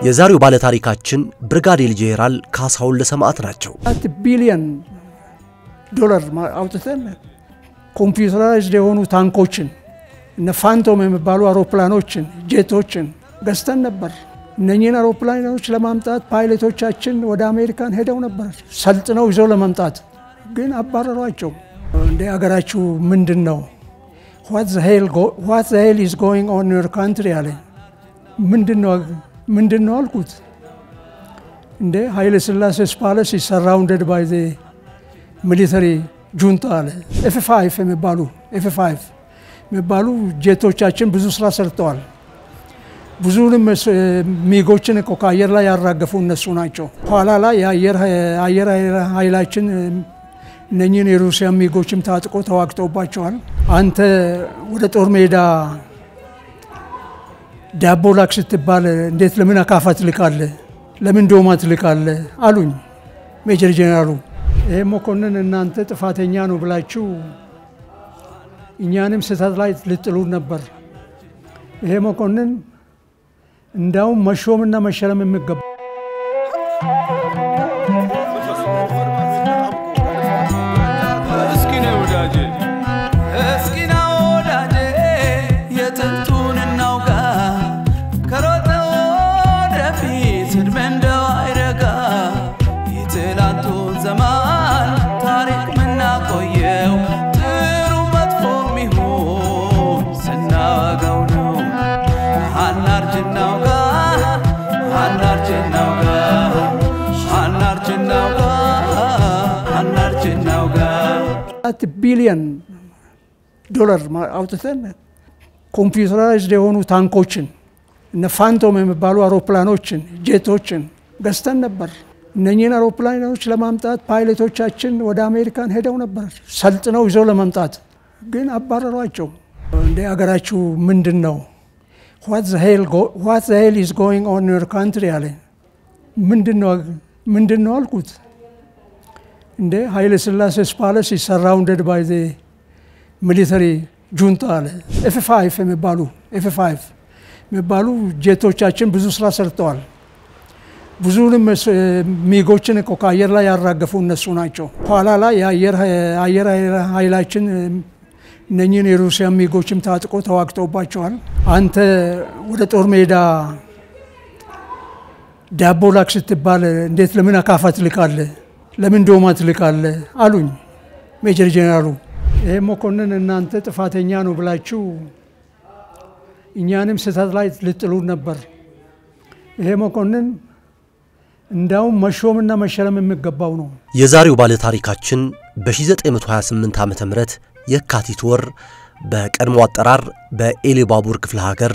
የዛሬው ባለታሪካችን ብርጋዴር ጄኔራል ካሳሁን ለሰማዕት ናቸው። 4 ቢሊዮን ዶላር አውጥተን computerized የሆኑ ታንኮችን፣ እነ ፋንቶም የሚባሉ አውሮፕላኖችን፣ ጄቶችን ገዝተን ነበር። እነኚህን አውሮፕላኖች ለማምጣት ፓይለቶቻችን ወደ አሜሪካን ሄደው ነበር ሰልጥነው ይዘው ለመምጣት፣ ግን አባረሯቸው። እንደ አገራችሁ ምንድን ነው? What the hell is going on your country አለኝ። ምንድን ነው አልኩት። እንደ Haile Selassie's palace is surrounded by the military junta አለ። F5 የሚባሉ F5 የሚባሉ ጄቶቻችን ብዙ ስራ ሰርተዋል። ብዙንም ሚጎችን እኮ ከአየር ላይ ያራገፉ እነሱ ናቸው። ኋላ ላይ የአየር ኃይላችን እነኚህን የሩሲያ ሚጎችም ታጥቆ ተዋግተውባቸዋል። አንተ ወደ ጦር ሜዳ ዳቦ ላክ ስትባል እንዴት ለምን አካፋ ትልካለህ? ለምን ዶማ ትልካለህ? አሉኝ ሜጀር ጄኔራሉ። ይሄ መኮንን እናንተ ጥፋተኛ ነው ብላችሁ እኛንም ስህተት ላይ ልጥሉ ነበር። ይሄ መኮንን እንዳውም መሾምና መሸለም የሚገባ እስኪ ነው ወዳጄ፣ እስኪ ና ወዳጄ፣ የጥንቱን እናውጋ። ከሮጠ ወደፊት እድሜ እንደው አይረጋ። የትላንቱን ዘመን ታሪክ ምናቆየው ጥሩ መጥፎ ሚሆን ስናወጋው ነው። አናርጅ እናውጋ፣ አናርጅ እናውጋ፣ አናርጅ እናውጋ፣ አናርጅ እናውጋ። 4 ቢሊዮን ዶላር አውጥተን computerized የሆኑ ታንኮችን፣ እነ ፋንቶም የሚባሉ አውሮፕላኖችን፣ ጄቶችን ገዝተን ነበር። እነኚህን አውሮፕላኖች ለማምጣት ፓይለቶቻችን ወደ አሜሪካን ሄደው ነበር ሰልጥነው ይዘው ለመምጣት፣ ግን አባረሯቸው። እንደ አገራችሁ ምንድን ነው? What the hell is going on your country አለኝ። ምንድን ነው አልኩት። እንደ Haile Selassie's palace is surrounded by the military junta አለ። F5 የሚባሉ F5 የሚባሉ ጄቶቻችን ብዙ ስራ ሰርተዋል። ብዙንም ሚጎችን እኮ ከአየር ላይ ያራገፉ እነሱ ናቸው። ኋላ ላይ የአየር ኃይላችን እነኚህን የሩሲያ ሚጎችም ታጥቆ ተዋግተውባቸዋል። አንተ ወደ ጦር ሜዳ ዳቦ ላክ ስትባል እንዴት ለምን አካፋ ትልካለህ? ለምን ዶማ ትልካለህ? አሉኝ ሜጀር ጄኔራሉ። ይሄ መኮንን እናንተ ጥፋተኛ ነው ብላችሁ እኛንም ስህተት ላይ ልጥሉ ነበር። ይሄ መኮንን እንዳውም መሾምና መሸለም የሚገባው ነው። የዛሬው ባለታሪካችን በ1928 ዓ.ም የካቲት ወር በቀድሞ አጠራር በኢሉባቡር ክፍለ ሀገር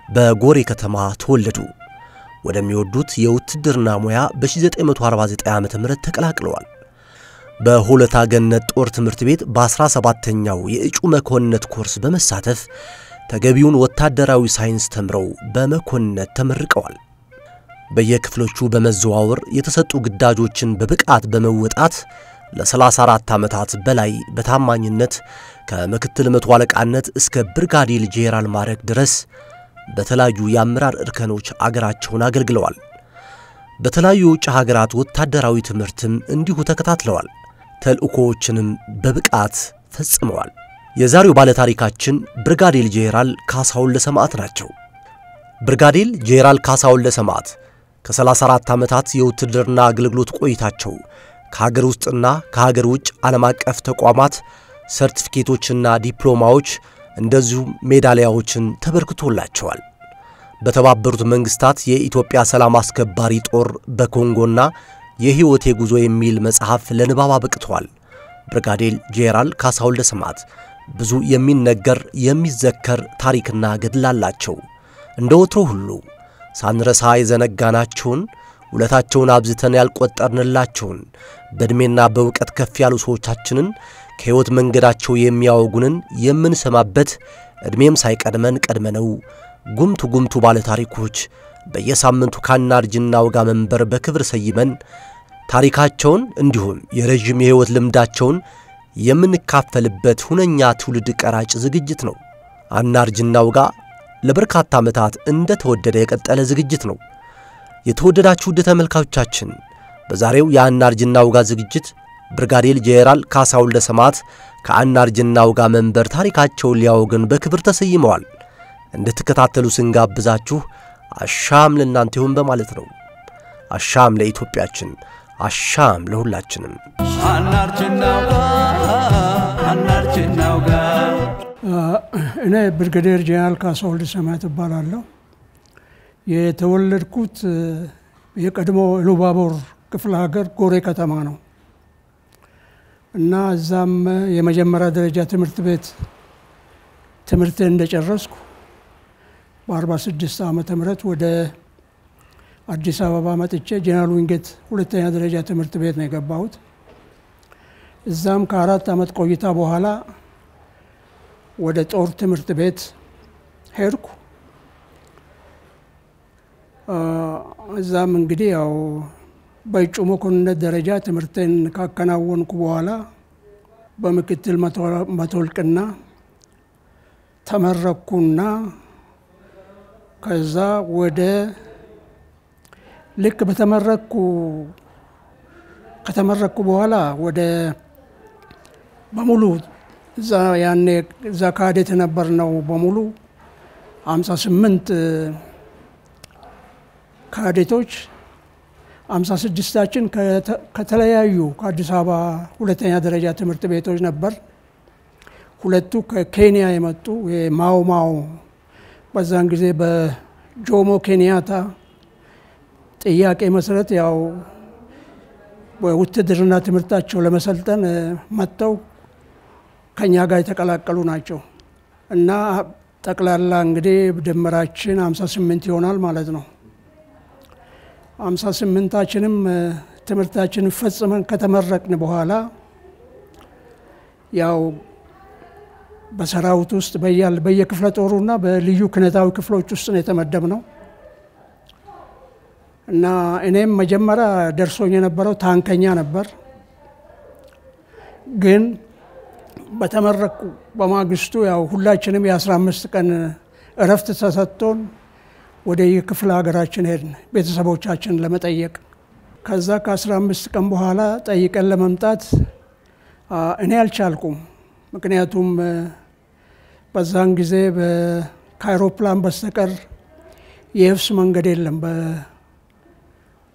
በጎሬ ከተማ ተወለዱ። ወደሚወዱት የውትድርና ሙያ በ1949 ዓ.ም ተቀላቅለዋል። በሆለታ ገነት ጦር ትምህርት ቤት በ17ኛው የእጩ መኮንነት ኮርስ በመሳተፍ ተገቢውን ወታደራዊ ሳይንስ ተምረው በመኮንነት ተመርቀዋል። በየክፍሎቹ በመዘዋወር የተሰጡ ግዳጆችን በብቃት በመወጣት ለ34 ዓመታት በላይ በታማኝነት ከምክትል መቶ አለቃነት እስከ ብርጋዴር ጄኔራል ማዕረግ ድረስ በተለያዩ የአመራር እርከኖች አገራቸውን አገልግለዋል። በተለያዩ የውጭ ሀገራት ወታደራዊ ትምህርትም እንዲሁ ተከታትለዋል። ተልእኮዎችንም በብቃት ፈጽመዋል። የዛሬው ባለታሪካችን ብርጋዴር ጄኔራል ካሳሁን ለሰማዕት ናቸው። ብርጋዴር ጄኔራል ካሳሁን ለሰማዕት ከ34 ዓመታት የውትድርና አገልግሎት ቆይታቸው ከሀገር ውስጥና ከሀገር ውጭ ዓለም አቀፍ ተቋማት ሰርቲፊኬቶችና ዲፕሎማዎች እንደዚሁም ሜዳሊያዎችን ተበርክቶላቸዋል። በተባበሩት መንግስታት የኢትዮጵያ ሰላም አስከባሪ ጦር በኮንጎና የሕይወቴ ጉዞ የሚል መጽሐፍ ለንባብ አበቅተዋል። ብርጋዴር ጄኔራል ካሳሁን ለሰማዕት ብዙ የሚነገር የሚዘከር ታሪክና ገድል አላቸው። እንደ ወትሮ ሁሉ ሳንረሳ የዘነጋናቸውን፣ ውለታቸውን አብዝተን ያልቆጠርንላቸውን፣ በዕድሜና በእውቀት ከፍ ያሉ ሰዎቻችንን ከሕይወት መንገዳቸው የሚያወጉንን የምንሰማበት፣ ዕድሜም ሳይቀድመን ቀድመነው ጉምቱ ጉምቱ ባለ ታሪኮች በየሳምንቱ ካናርጅና ወጋ መንበር በክብር ሰይመን ታሪካቸውን እንዲሁም የረዥም የሕይወት ልምዳቸውን የምንካፈልበት ሁነኛ ትውልድ ቀራጭ ዝግጅት ነው። አናርጅና ወጋ ለበርካታ ዓመታት እንደተወደደ የቀጠለ ዝግጅት ነው። የተወደዳችሁ ውድ ተመልካቾቻችን፣ በዛሬው የአናርጅ እናውጋ ዝግጅት ብርጋዴር ጄኔራል ካሳ ወልደ ሰማዕት ከአናርጅ እናውጋ መንበር ታሪካቸውን ሊያወግን በክብር ተሰይመዋል። እንድትከታተሉ ስንጋብዛችሁ አሻም ለእናንተ ይሁን በማለት ነው። አሻም ለኢትዮጵያችን፣ አሻም ለሁላችንም። አናርጅ እናውጋ፣ አናርጅ እናውጋ። እኔ ብርጋዴር ጄኔራል ካሳ ወልደ ሰማዕት እባላለሁ። የተወለድኩት የቀድሞ ኢሉባቦር ክፍለ ሀገር ጎሬ ከተማ ነው እና እዛም የመጀመሪያ ደረጃ ትምህርት ቤት ትምህርቴን እንደጨረስኩ በ46 ዓመተ ምህረት ወደ አዲስ አበባ መጥቼ ጄኔራል ዊንጌት ሁለተኛ ደረጃ ትምህርት ቤት ነው የገባሁት። እዛም ከ4 ዓመት ቆይታ በኋላ ወደ ጦር ትምህርት ቤት ሄድኩ። እዛም እንግዲህ ያው በእጩ መኮንነት ደረጃ ትምህርቴን ካከናወንኩ በኋላ በምክትል መቶ አለቅና ተመረኩና ከዛ ወደ ልክ ከተመረኩ በኋላ ወደ በሙሉ እዛ ያኔ እዛ ካዴት ነበር ነው በሙሉ 58 ካዴቶች፣ 56ታችን ከተለያዩ ከአዲስ አበባ ሁለተኛ ደረጃ ትምህርት ቤቶች ነበር። ሁለቱ ከኬንያ የመጡ የማው ማው፣ በዛን ጊዜ በጆሞ ኬንያታ ጥያቄ መሰረት ያው በውትድርና ትምህርታቸው ለመሰልጠን መጥተው ከኛ ጋር የተቀላቀሉ ናቸው እና ጠቅላላ እንግዲህ ድምራችን 58 ይሆናል ማለት ነው። 58ታችንም ትምህርታችንን ፈጽመን ከተመረቅን በኋላ ያው በሰራዊት ውስጥ በየክፍለ ጦሩና በልዩ ክነታዊ ክፍሎች ውስጥ ነው የተመደብነው እና እኔም መጀመሪያ ደርሶኝ የነበረው ታንከኛ ነበር። ግን በተመረቅኩ በማግስቱ ያው ሁላችንም የ15 ቀን እረፍት ተሰጥቶን ወደ የክፍለ ሀገራችን ሄድን ቤተሰቦቻችን ለመጠየቅ። ከዛ ከ15 ቀን በኋላ ጠይቀን ለመምጣት እኔ አልቻልኩም። ምክንያቱም በዛን ጊዜ ከአይሮፕላን በስተቀር የየብስ መንገድ የለም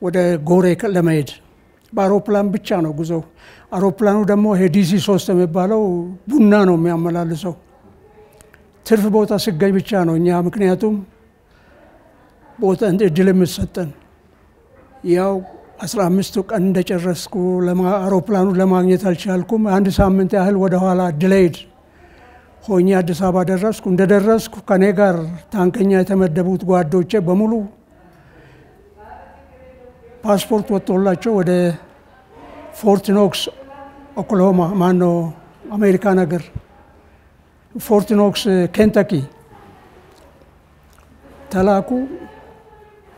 ወደ ጎሬ ለመሄድ፣ በአውሮፕላን ብቻ ነው ጉዞ። አውሮፕላኑ ደግሞ ይሄ DC 3 የሚባለው ቡና ነው የሚያመላልሰው። ትርፍ ቦታ ሲገኝ ብቻ ነው እኛ ምክንያቱም ቦታ እድል የሚሰጠን። ያው 15 ቀን እንደጨረስኩ አውሮፕላኑ ለማግኘት አልቻልኩም። አንድ ሳምንት ያህል ወደ ኋላ delayed ሆኜ አዲስ አበባ ደረስኩ። እንደደረስኩ ከኔ ጋር ታንከኛ የተመደቡት ጓዶቼ በሙሉ ፓስፖርት ወጥቶላቸው ወደ ፎርት ኖክስ ኦክላሆማ፣ ማነው አሜሪካ ነገር ፎርት ኖክስ ኬንታኪ ተላኩ።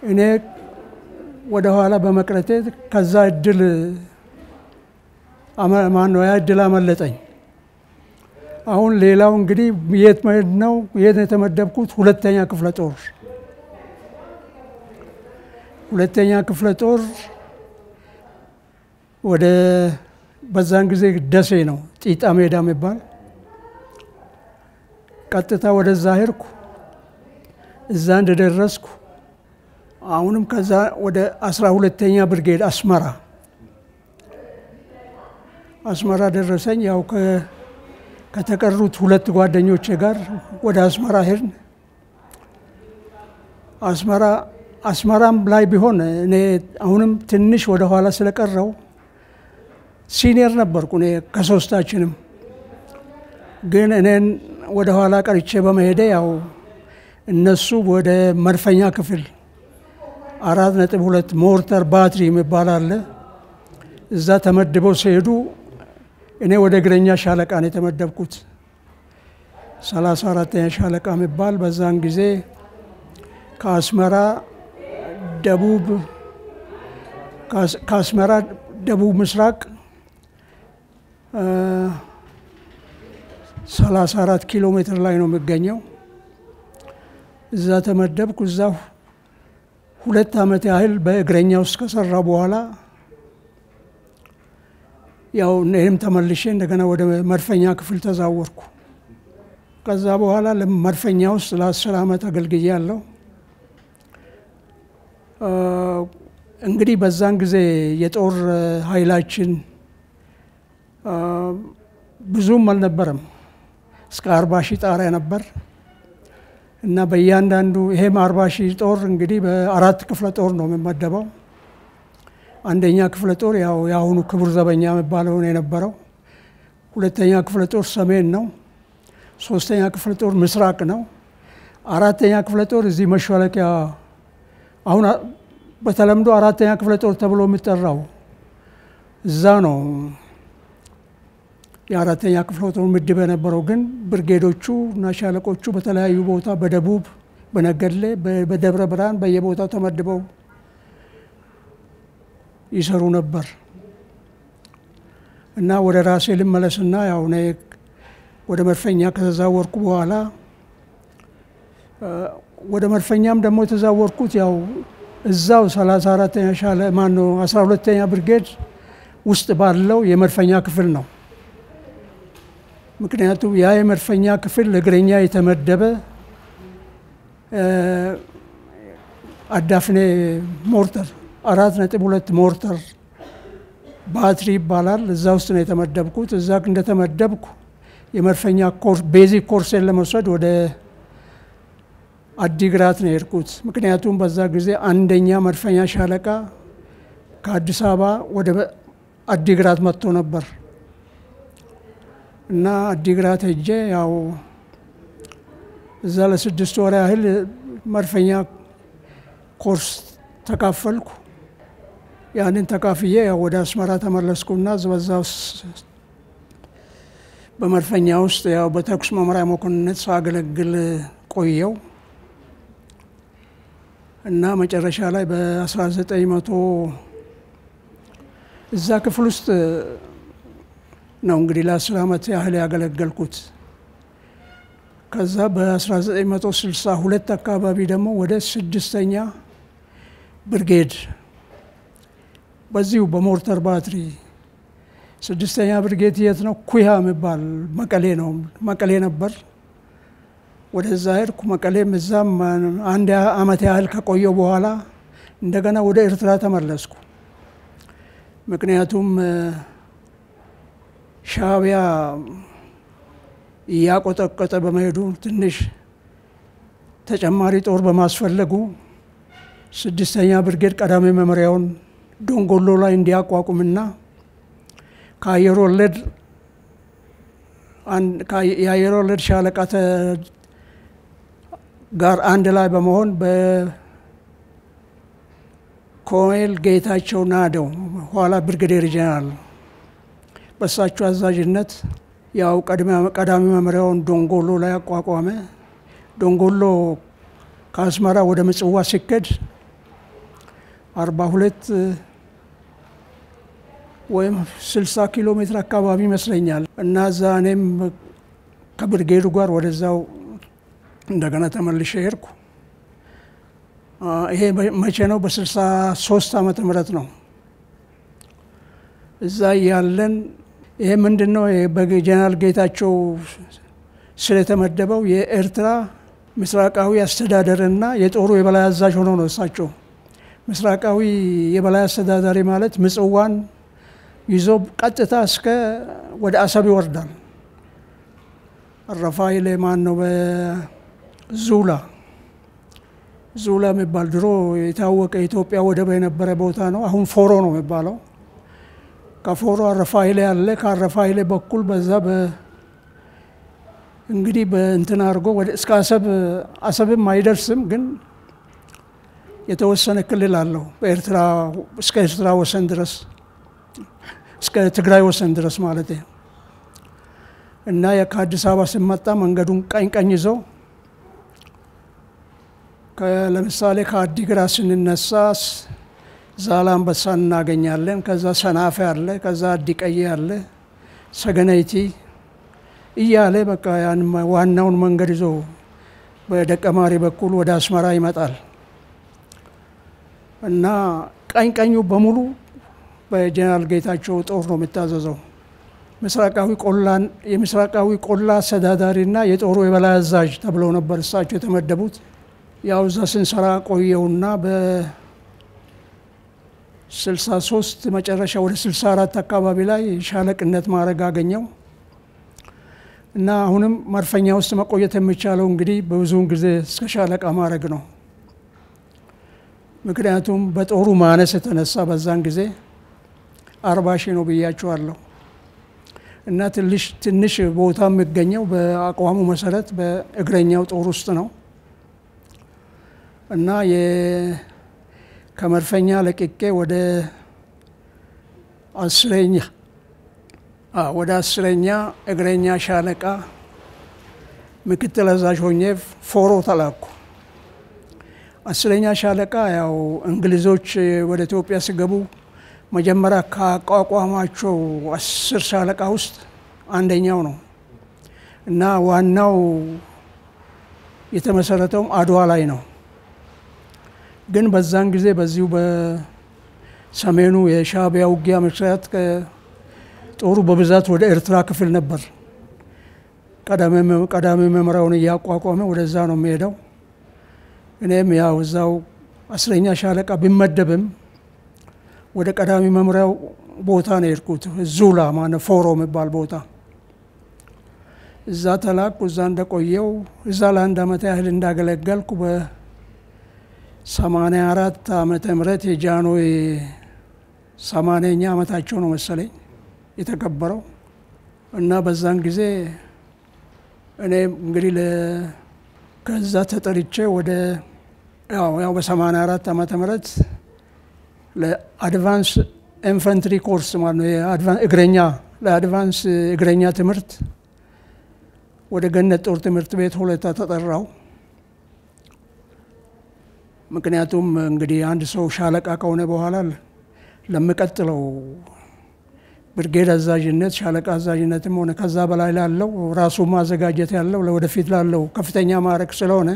እኔ ወደ ኋላ በመቅረቴ ከዛ እድል ማነው ያ እድል አመለጠኝ። አሁን ሌላው እንግዲህ የት መሄድ ነው? የት ነው የተመደብኩት? ሁለተኛ ክፍለ ጦር። ሁለተኛ ክፍለ ጦር ወደ በዛን ጊዜ ደሴ ነው ጢጣ ሜዳ የሚባል፣ ቀጥታ ወደዛ ሄድኩ። እዛ እንደደረስኩ አሁንም ከዛ ወደ 12ኛ ብርጌድ አስመራ ደረሰኝ። ያው ከተቀሩት ሁለት ጓደኞቼ ጋር ወደ አስመራ ሄድን። አስመራም ላይ ቢሆን እኔ አሁንም ትንሽ ወደ ኋላ ስለቀረው senior ነበርኩ እኔ ከሶስታችንም። ግን እኔን ወደ ኋላ ቀርቼ በመሄደ ያው እነሱ ወደ መድፈኛ ክፍል 4.2 mortar battery የሚባል አለ፣ እዛ ተመድበው ሲሄዱ እኔ ወደ እግረኛ ሻለቃ ነው የተመደብኩት። 34ኛ ሻለቃ የሚባል በዛን ጊዜ ከአስመራ ደቡብ ከአስመራ ደቡብ ምስራቅ 34 ኪሎ ሜትር ላይ ነው የሚገኘው። እዛ ተመደብኩ። እዛ 2 ዓመት ያህል በእግረኛ ውስጥ ከሰራ በኋላ ያው እኔም ተመልሼ እንደገና ወደ መድፈኛ ክፍል ተዛወርኩ። ከዛ በኋላ ለመድፈኛ ውስጥ ለ10 ዓመት አገልግያለሁ። እንግዲህ በዛን ጊዜ የጦር ኃይላችን ብዙም አልነበረም። እስከ 40 ሺህ ጣሪያ ነበር እና በእያንዳንዱ ይሄም 40 ሺህ ጦር እንግዲህ በአራት ክፍለ ጦር ነው የሚመደበው። አንደኛ ክፍለ ጦር ያው የአሁኑ ክቡር ዘበኛ የሚባለው ነው የነበረው። ሁለተኛ ክፍለ ጦር ሰሜን ነው። ሶስተኛ ክፍለ ጦር ምስራቅ ነው። አራተኛ ክፍለ ጦር እዚህ መሿለኪያ አሁን በተለምዶ አራተኛ ክፍለ ጦር ተብሎ የሚጠራው እዛ ነው። የአራተኛ ክፍለ ጦር ምድብ የነበረው ግን ብርጌዶቹ እና ሻለቆቹ በተለያዩ ቦታ በደቡብ፣ በነገድሌ፣ በደብረ ብርሃን በየቦታው ተመድበው ይሰሩ ነበር። እና ወደ ራሴ ልመለስና ያው እኔ ወደ መድፈኛ ከተዛወርኩ በኋላ ወደ መድፈኛም ደግሞ የተዛወርኩት ያው እዛው 34ኛ ሻለ ማነው 12ኛ ብርጌድ ውስጥ ባለው የመድፈኛ ክፍል ነው። ምክንያቱም ያ የመድፈኛ ክፍል ለእግረኛ የተመደበ አዳፍኔ ሞርተር 4.2 ሞርተር ባትሪ ይባላል። እዛ ውስጥ ነው የተመደብኩት። እዛ እንደተመደብኩ የመድፈኛ ኮርስ basic ኮርሴን ለመውሰድ ወደ አዲግራት ነው የሄድኩት። ምክንያቱም በዛ ጊዜ አንደኛ መድፈኛ ሻለቃ ከአዲስ አበባ ወደ አዲግራት መጥቶ ነበር እና አዲግራት ሄጄ ያው እዛ ለ6 ወር ያህል መድፈኛ ኮርስ ተካፈልኩ። ያንን ተካፍዬ ያው ወደ አስመራ ተመለስኩና በዛው በመድፈኛ ውስጥ ያው በተኩስ መምሪያ መኮንነት ሳገለግል ቆየው እና መጨረሻ ላይ በ1900 እዛ ክፍል ውስጥ ነው እንግዲህ ለ10 ዓመት ያህል ያገለገልኩት። ከዛ በ1962 አካባቢ ደግሞ ወደ 6ኛ ብርጌድ በዚሁ በሞርተር ባትሪ 6ኛ ብርጌድ የት ነው? ኩያ የሚባል መቀሌ ነው፣ መቀሌ ነበር። ወደዛ ሄድኩ። መቀሌም እዛም አንድ ዓመት ያህል ከቆየሁ በኋላ እንደገና ወደ ኤርትራ ተመለስኩ። ምክንያቱም ሻዕቢያ እያቆጠቆጠ በመሄዱ ትንሽ ተጨማሪ ጦር በማስፈለጉ 6ኛ ብርጌድ ቀዳሚ መምሪያውን ዶንጎሎ ላይ እንዲያቋቁምና ከአየር ወለድ የአየር ወለድ ሻለቃ ጋር አንድ ላይ በመሆን በኮሎኔል ጌታቸው ናደው ኋላ ብርጌዴር ጄኔራል በሳቸው አዛዥነት ያው ቀዳሚ መምሪያውን ዶንጎሎ ላይ አቋቋመ። ዶንጎሎ ከአስመራ ወደ ምጽዋ ሲኬድ 42 ወይም 60 ኪሎ ሜትር አካባቢ ይመስለኛል። እና እዛ እኔም ከብርጌዱ ጋር ወደዛው እንደገና ተመልሼ ሄድኩ። ይሄ መቼ ነው? በ63 ዓመተ ምህረት ነው። እዛ ያለን ይሄ ምንድነው? በጀነራል ጌታቸው ስለተመደበው የኤርትራ ምስራቃዊ አስተዳደርና የጦሩ የበላይ አዛዥ ሆኖ ነው እሳቸው። ምስራቃዊ የበላይ አስተዳዳሪ ማለት ምጽዋን ይዞ ቀጥታ እስከ ወደ አሰብ ይወርዳል። ረፋይሌ ማን ነው? በዙላ ዙላ የሚባል ድሮ የታወቀ የኢትዮጵያ ወደብ የነበረ ቦታ ነው። አሁን ፎሮ ነው የሚባለው። ከፎሮ አረፋይሌ አለ። ከአረፋይሌ በኩል በዛ እንግዲህ በእንትን አድርጎ ወደ እስከ አሰብ አሰብም አይደርስም፣ ግን የተወሰነ ክልል አለው በኤርትራ እስከ ኤርትራ ወሰን ድረስ እስከ ትግራይ ወሰን ድረስ ማለት ነው። እና ከአዲስ አበባ ሲመጣ መንገዱን ቀኝ ቀኝ ይዞ ለምሳሌ ከአዲግራት ስንነሳ ዛላምበሳ እናገኛለን። ከዛ ሰናፌ አለ፣ ከዛ አዲቀይ አለ፣ ሰገነይቲ እያለ በቃ ያን ዋናውን መንገድ ይዞ በደቀማሪ በኩል ወደ አስመራ ይመጣል። እና ቀኝ ቀኙ በሙሉ በጀነራል ጌታቸው ጦር ነው የሚታዘዘው። ምስራቃዊ ቆላን የምስራቃዊ ቆላ አስተዳዳሪና የጦሩ የበላይ አዛዥ ተብለው ነበር እሳቸው የተመደቡት። ያው እዛ ስንሰራ ቆየውና በ63 መጨረሻ ወደ 64 አካባቢ ላይ ሻለቅነት ማዕረግ አገኘው። እና አሁንም መድፈኛ ውስጥ መቆየት የሚቻለው እንግዲህ በብዙውን ጊዜ እስከ ሻለቃ ማዕረግ ነው። ምክንያቱም በጦሩ ማነስ የተነሳ በዛን ጊዜ 40,000 ነው ብያቸዋለሁ። እና ትንሽ ቦታ የሚገኘው በአቋሙ መሰረት በእግረኛው ጦር ውስጥ ነው። እና ከመድፈኛ ለቅቄ ወደ አስረኛ እግረኛ ሻለቃ ምክትል አዛዥ ሆኜ ፎሮ ተላኩ። 10ኛ ሻለቃ ያው እንግሊዞች ወደ ኢትዮጵያ ሲገቡ መጀመሪያ ካቋቋማቸው 10 ሻለቃ ውስጥ አንደኛው ነው። እና ዋናው የተመሰረተውም አድዋ ላይ ነው። ግን በዛን ጊዜ በዚሁ በሰሜኑ የሻዕቢያ ውጊያ ምክንያት ጦሩ በብዛት ወደ ኤርትራ ክፍል ነበር ቀዳሚ መምሪያውን እያቋቋመ ወደዛ ነው የሚሄደው። እኔም ያው እዛው 10ኛ ሻለቃ ቢመደብም ወደ ቀዳሚ መምሪያው ቦታ ነው የሄድኩት። ዙላ ማለት ፎሮ የሚባል ቦታ እዛ ተላኩ። እዛ እንደቆየው እዛ ለአንድ አመት ያህል እንዳገለገልኩ በ84 ዓመተ ምህረት የጃንሆይ 80ኛ አመታቸው ነው መሰለኝ የተከበረው። እና በዛን ጊዜ እኔ እንግዲህ ከዛ ተጠርቼ ወደ ያው በ84 ዓመተ ምህረት ለ advance infantry course ማለት ነው እግረኛ ለ advance እግረኛ ትምህርት ወደ ገነት ጦር ትምህርት ቤት ሆለታ ተጠራው። ምክንያቱም እንግዲህ አንድ ሰው ሻለቃ ከሆነ በኋላ ለሚቀጥለው ብርጌድ አዛዥነት ሻለቃ አዛዥነትም ሆነ ከዛ በላይ ላለው ራሱ ማዘጋጀት ያለው ለወደፊት ላለው ከፍተኛ ማዕረግ ስለሆነ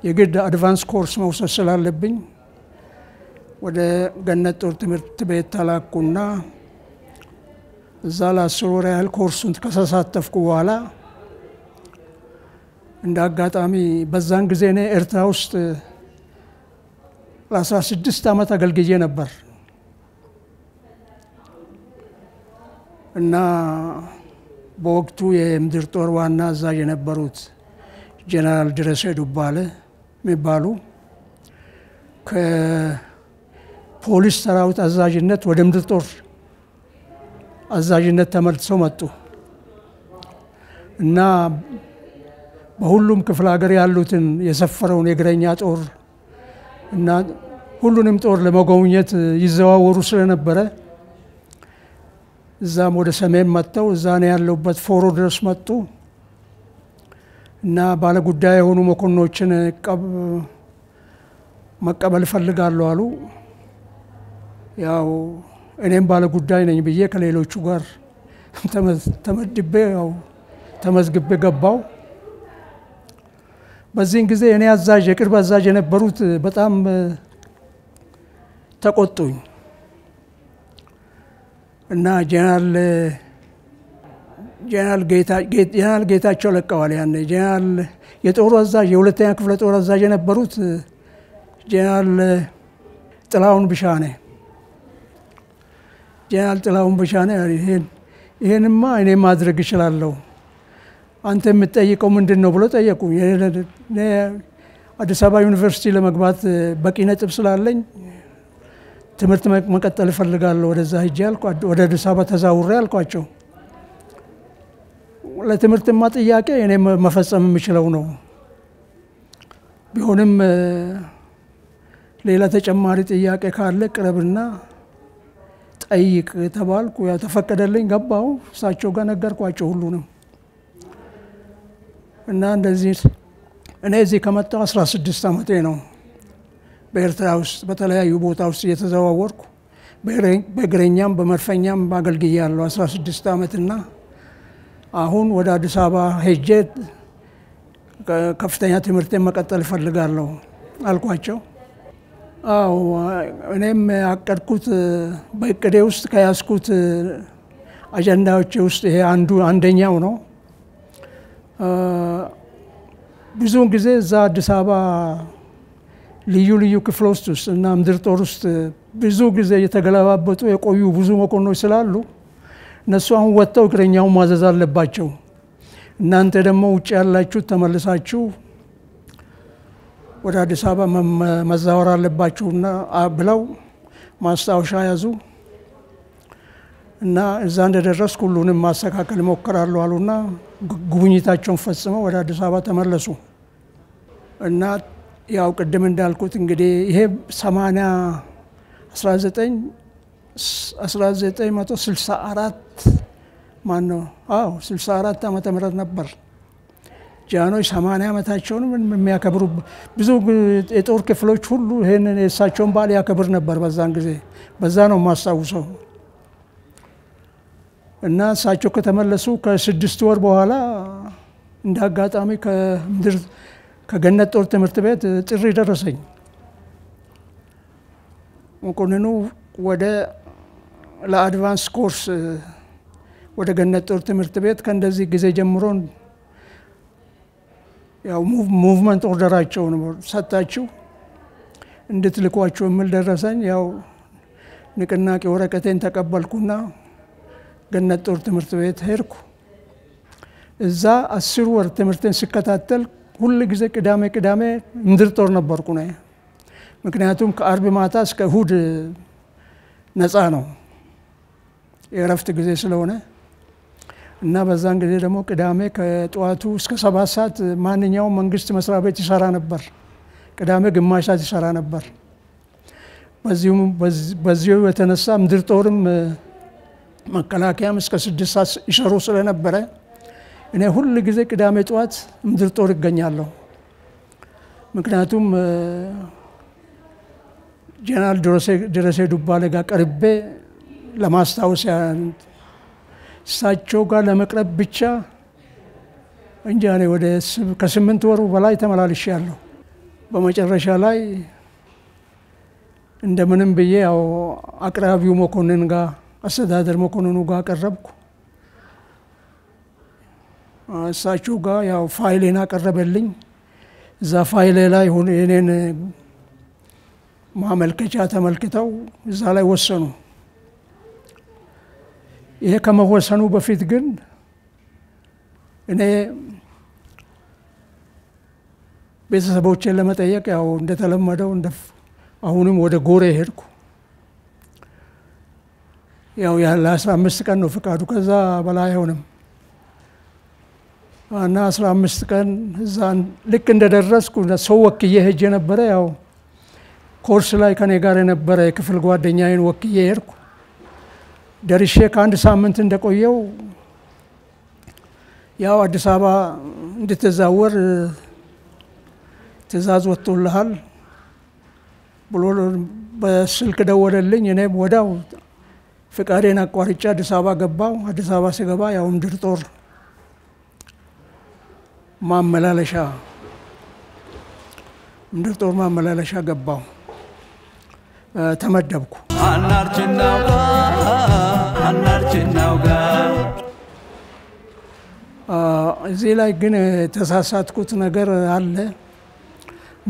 የግድ advance course መውሰድ ስላለብኝ ወደ ገነት ጦር ትምህርት ቤት ተላኩና እዛ ለ10 ወር ያህል ኮርሱን ከተሳተፍኩ በኋላ እንደ አጋጣሚ በዛን ጊዜ እኔ ኤርትራ ውስጥ ለ16 ዓመት አገልግዬ ነበር። እና በወቅቱ የምድር ጦር ዋና አዛዥ የነበሩት ጀነራል ድረሴ ዱባለ የሚባሉ ከፖሊስ ሰራዊት አዛዥነት ወደ ምድር ጦር አዛዥነት ተመልሰው መጡ። እና በሁሉም ክፍለ ሀገር ያሉትን የሰፈረውን የእግረኛ ጦር እና ሁሉንም ጦር ለመጎብኘት ይዘዋወሩ ስለነበረ እዛም ወደ ሰሜን መጥተው እዛ ነው ያለሁበት ፎሮ ድረስ መጡ። እና ባለጉዳይ የሆኑ መኮንኖችን መቀበል እፈልጋለሁ አሉ። ያው እኔም ባለጉዳይ ነኝ ብዬ ከሌሎቹ ጋር ተመድቤ ያው ተመዝግቤ ገባው። በዚህን ጊዜ እኔ አዛዥ የቅርብ አዛዥ የነበሩት በጣም ተቆጡኝ። እና ጀነራል ጌታቸው ለቀዋል። ያኔ ጀነራል የጦሩ አዛዥ የሁለተኛ ክፍለ ጦር አዛዥ የነበሩት ጀነራል ጥላሁን ብሻኔ ጀነራል ጥላሁን ብሻኔ ይሄንማ እኔ ማድረግ እችላለሁ፣ አንተ የምትጠይቀው ምንድነው ብሎ ጠየቁኝ። እኔ አዲስ አበባ ዩኒቨርሲቲ ለመግባት በቂ ነጥብ ስላለኝ ትምህርት መቀጠል እፈልጋለሁ፣ ወደዛ ሄጄ አልኳቸው፣ ወደ አዲስ አበባ ተዛውሬ አልኳቸው። ለትምህርትማ ጥያቄ እኔ መፈጸም የምችለው ነው፣ ቢሆንም ሌላ ተጨማሪ ጥያቄ ካለ ቅረብና ጠይቅ ተባልኩ። ያው ተፈቀደልኝ፣ ገባሁ። እሳቸው ጋር ነገርኳቸው ሁሉንም። እና እንደዚህ እኔ እዚህ ከመጣሁ 16 ዓመቴ ነው። በኤርትራ ውስጥ በተለያዩ ቦታ ውስጥ እየተዘዋወርኩ በእግረኛም በመድፈኛም አገልግያለሁ 16 ዓመትና አሁን ወደ አዲስ አበባ ሄጄ ከፍተኛ ትምህርቴን መቀጠል እፈልጋለሁ አልኳቸው። አዎ እኔም ያቀድኩት በእቅዴ ውስጥ ከያዝኩት አጀንዳዎች ውስጥ ይሄ አንደኛው ነው። ብዙውን ጊዜ እዛ አዲስ አበባ ልዩ ልዩ ክፍሎች ውስጥ እና ምድር ጦር ውስጥ ብዙ ጊዜ እየተገለባበጡ የቆዩ ብዙ መኮንኖች ስላሉ እነሱ አሁን ወጥተው እግረኛውን ማዘዝ አለባቸው። እናንተ ደግሞ ውጭ ያላችሁ ተመልሳችሁ ወደ አዲስ አበባ መዛወር አለባችሁና ብለው ማስታወሻ ያዙ እና እዛ እንደደረስኩ ሁሉንም ማስተካከል እሞክራለሁ አሉና ጉብኝታቸውን ፈጽመው ወደ አዲስ አበባ ተመለሱ። እና ያው ቅድም እንዳልኩት እንግዲህ ይሄ 1964 ማነው? አዎ 64 ዓመተ ምህረት ነበር። ጃኖች 80 ዓመታቸውን የሚያከብሩ ብዙ የጦር ክፍሎች ሁሉ ይሄንን የእሳቸውን በዓል ያከብር ነበር በዛን ጊዜ። በዛ ነው የማስታውሰው። እና እሳቸው ከተመለሱ ከ6 ወር በኋላ እንደ አጋጣሚ ከገነት ጦር ትምህርት ቤት ጥሪ ደረሰኝ። መኮንኑ ወደ ለ advance course ወደ ገነት ጦር ትምህርት ቤት ከእንደዚህ ጊዜ ጀምሮ ያው movement order ኣቸውን ሰጣችሁ እንድትልኳቸው የሚል ደረሰኝ። ያው ንቅናቄ ወረቀቴን ተቀበልኩና ገነት ጦር ትምህርት ቤት ሄድኩ። እዛ 10 ወር ትምህርቴን ስከታተል ሁል ጊዜ ቅዳሜ ቅዳሜ ምድር ጦር ነበርኩ ነው። ምክንያቱም ከአርብ ማታ እስከ እሁድ ነፃ ነው የእረፍት ጊዜ ስለሆነ እና በዛን ጊዜ ደግሞ ቅዳሜ ከጠዋቱ እስከ 7 ሰዓት ማንኛውም መንግስት መስሪያ ቤት ይሰራ ነበር። ቅዳሜ ግማሽ ሰዓት ይሰራ ነበር። በዚሁ የተነሳ ምድር ጦርም መከላከያም እስከ 6 ሰዓት ይሰሩ ስለነበረ እኔ ሁል ጊዜ ቅዳሜ ጠዋት ምድር ጦር እገኛለሁ። ምክንያቱም ጀነራል ደረሴ ዱባለ ጋር ቀርቤ ለማስታወስ እሳቸው ጋር ለመቅረብ ብቻ እንጂ እኔ ወደ ከ8 ወሩ በላይ ተመላልሻለሁ። በመጨረሻ ላይ እንደምንም ብዬ ያው አቅራቢው መኮንን ጋር አስተዳደር መኮንኑ ጋር ቀረብኩ። እሳቸው ጋር ያው ፋይሌን አቀረበልኝ። እዛ ፋይሌ ላይ የኔን ማመልከቻ ተመልክተው እዛ ላይ ወሰኑ። ይሄ ከመወሰኑ በፊት ግን እኔ ቤተሰቦቼን ለመጠየቅ ያው እንደተለመደው አሁንም ወደ ጎሬ ሄድኩ። ያው ለ15 ቀን ነው ፍቃዱ፣ ከዛ በላይ አይሆንም። እና 15 ቀን እዛ ልክ እንደደረስኩ ሰው ወክዬ ሄጄ ነበረ። ያው ኮርስ ላይ ከኔ ጋር የነበረ የክፍል ጓደኛዬን ወክዬ ሄድኩ። ደርሼ ከአንድ ሳምንት እንደቆየው ያው አዲስ አበባ እንድትዛወር ትዕዛዝ ወጥቶልሃል ብሎ በስልክ ደወለልኝ። እኔም ወዲያው ፍቃዴን አቋርጬ አዲስ አበባ ገባሁ። አዲስ አበባ ስገባ ያው ምድር ጦር ማመላለሻ ገባሁ፣ ተመደብኩ። እዚህ ላይ ግን የተሳሳትኩት ነገር አለ።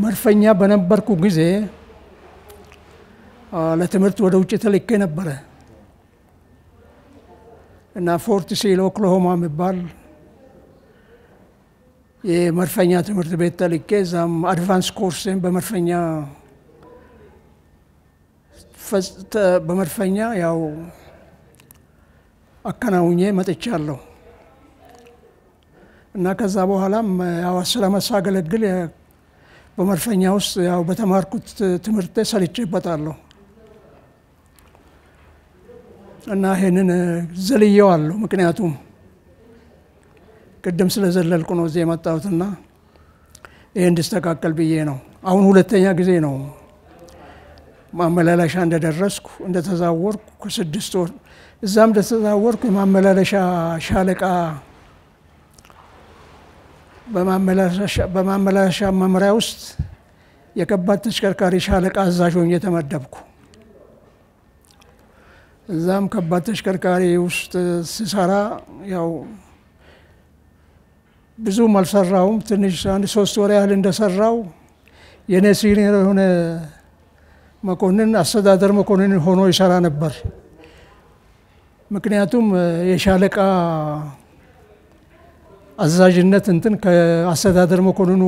መድፈኛ በነበርኩ ጊዜ ለትምህርት ወደ ውጭ ተልኬ ነበረ እና ፎርት ሲል ኦክላሆማ የሚባል የመድፈኛ ትምህርት ቤት ተልኬ እዛም advance course ን በመድፈኛ ያው አከናውኜ መጥቻለሁ። እና ከዛ በኋላም ያው 10 ዓመት ሳገለግል በመድፈኛ ውስጥ ያው በተማርኩት ትምህርት ሰርቼበታለሁ። እና ይሄንን ዘልየዋለሁ። ምክንያቱም ቅድም ስለዘለልኩ ነው እዚህ የመጣሁትና ይሄ እንዲስተካከል ብዬ ነው። አሁን ሁለተኛ ጊዜ ነው ማመላለሻ እንደደረስኩ እንደተዛወርኩ ከ6 ወር እዛም እንደተዛወርኩ የማመላለሻ ሻለቃ በማመላለሻ መምሪያ ውስጥ የከባድ ተሽከርካሪ ሻለቃ አዛዥ ሆኜ ተመደብኩ። እዛም ከባድ ተሽከርካሪ ውስጥ ስሰራ ያው ብዙም አልሰራውም። ትንሽ አንድ 3 ወር ያህል እንደሰራው የኔ senior የሆነ መኮንን አስተዳደር መኮንን ሆኖ ይሰራ ነበር። ምክንያቱም የሻለቃ አዛዥነት እንትን ከአስተዳደር መኮንኑ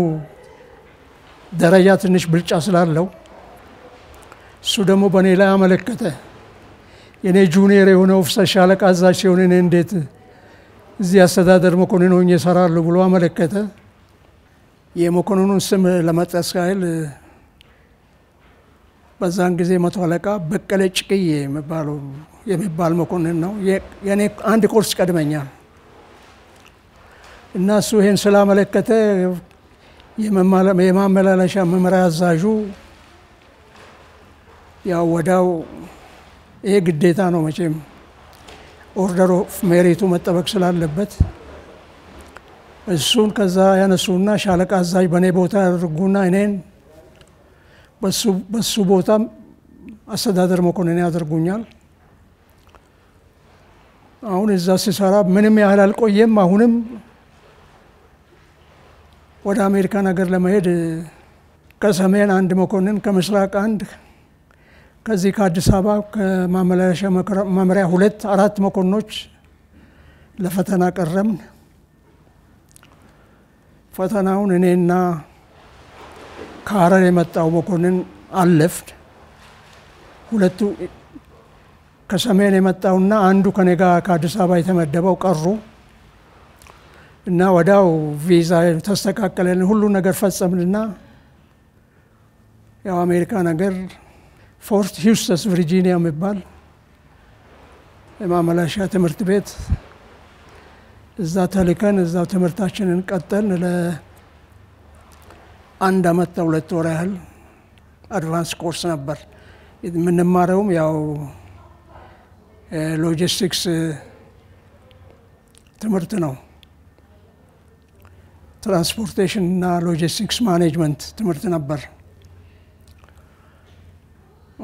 ደረጃ ትንሽ ብልጫ ስላለው እሱ ደግሞ በእኔ ላይ አመለከተ። የኔ junior የሆነ officer ሻለቃ አዛዥ ሲሆን እኔ እንዴት እዚህ አስተዳደር መኮንን ሆኜ እሰራለሁ ብሎ አመለከተ። የመኮንኑን ስም ለመጥቀስ ያህል በዛን ጊዜ መቶ አለቃ በቀለ ጭቅዬ የሚባል መኮንን ነው። የኔ አንድ ኮርስ ቀድመኛል እና እሱ ይሄን ስላመለከተ የማመላለሻ መምሪያ አዛዡ ያው ወዳው ይሄ ግዴታ ነው መቼም order of merit ኡ መጠበቅ ስላለበት እሱን ከዛ ያነሱና ሻለቃ አዛዥ በኔ ቦታ ያደርጉና እኔን በሱ ቦታ አስተዳደር መኮንን ያደርጉኛል። አሁን እዛ ሲሰራ ምንም ያህል አልቆየም። አሁንም ወደ አሜሪካን ሀገር ለመሄድ ከሰሜን አንድ መኮንን፣ ከምስራቅ አንድ፣ ከዚህ ከአዲስ አበባ ከማመላለሻ መምሪያ 2 4 መኮንኖች ለፈተና ቀረብን። ፈተናውን እኔና ከሐረር የመጣው መኮንን አለፍን። ሁለቱ ከሰሜን የመጣውና አንዱ ከኔ ጋር ከአዲስ አበባ የተመደበው ቀሩ እና ወዲያው ቪዛ ተስተካከለልን፣ ሁሉ ነገር ፈጸምንና ያው አሜሪካን ሀገር ፎርት ሂውስተስ ቨርጂኒያ የሚባል የማመላለሻ ትምህርት ቤት እዛ ተልከን እዛው ትምህርታችንን ቀጠልን። ለ1 ዓመት 2 ወር ያህል advance course ነበር የምንማረውም ያው ሎጂስቲክስ ትምህርት ነው። transportation እና logistics management ትምህርት ነበር።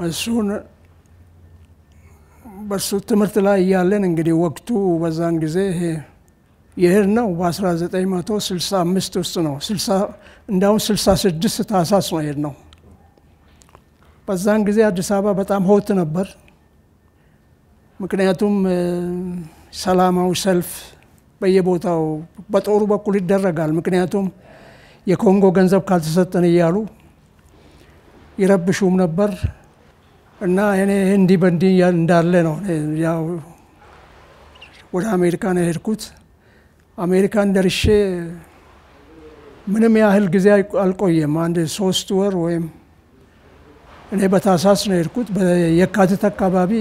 እሱን በሱ ትምህርት ላይ እያለን እንግዲህ ወቅቱ በዛን ጊዜ የሄድነው በ1965 ውስጥ ነው። እንዳውም 66 ታህሳስ ነው የሄድነው። በዛን ጊዜ አዲስ አበባ በጣም hot ነበር። ምክንያቱም ሰላማዊ ሰልፍ በየቦታው በጦሩ በኩል ይደረጋል። ምክንያቱም የኮንጎ ገንዘብ ካልተሰጠን እያሉ ይረብሹም ነበር እና እኔ እንዲህ በእንዲህ እንዳለ ነው ያው ወደ አሜሪካን የሄድኩት። አሜሪካን ደርሼ ምንም ያህል ጊዜ አልቆየም። አንድ 3 ወር ወይም እኔ በታህሳስ ነው የሄድኩት። በየካቲት አካባቢ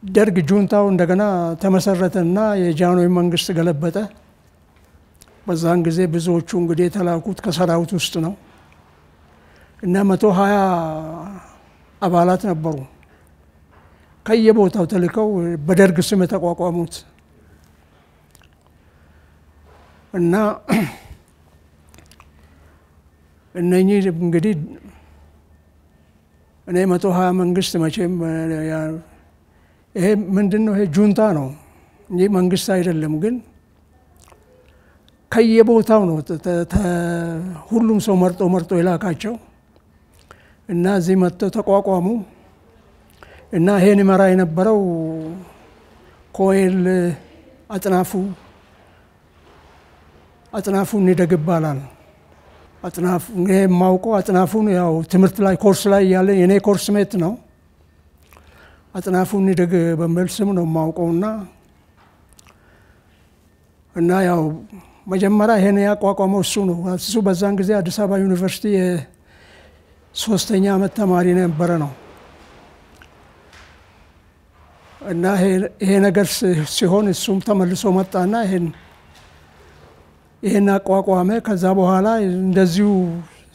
ደርግ ጁንታው እንደገና ተመሰረተና የጃንሆይ መንግስት ገለበጠ። በዛን ጊዜ ብዙዎቹ እንግዲህ የተላኩት ከሰራዊት ውስጥ ነው እና 120 አባላት ነበሩ ከየቦታው ተልከው በደርግ ስም የተቋቋሙት እና እነኚህ እንግዲህ እኔ 120 መንግስት መቼም ይሄ ምንድነው? ይሄ ጁንታ ነው እንጂ መንግስት አይደለም። ግን ከየቦታው ነው ሁሉም ሰው መርጦ መርጦ የላካቸው እና እዚህ መጥተው ተቋቋሙ እና ይሄን ይመራ የነበረው ኮሎኔል አጥናፉ እንደግ ይባላል። አጥናፉ ይሄ የማውቀው አጥናፉን ያው ትምህርት ላይ ኮርስ ላይ ያለ የኔ course mate ነው። አጥናፉ እንደግ በሚል ስም ነው የማውቀውና እና ያው መጀመሪያ ይሄን ያቋቋመው እሱ ነው። እሱ በዛን ጊዜ አዲስ አበባ ዩኒቨርሲቲ የሶስተኛ ዓመት ተማሪ ነበረ ነው እና ይሄ ነገር ሲሆን እሱም ተመልሶ መጣና ይሄን አቋቋመ። ከዛ በኋላ እንደዚሁ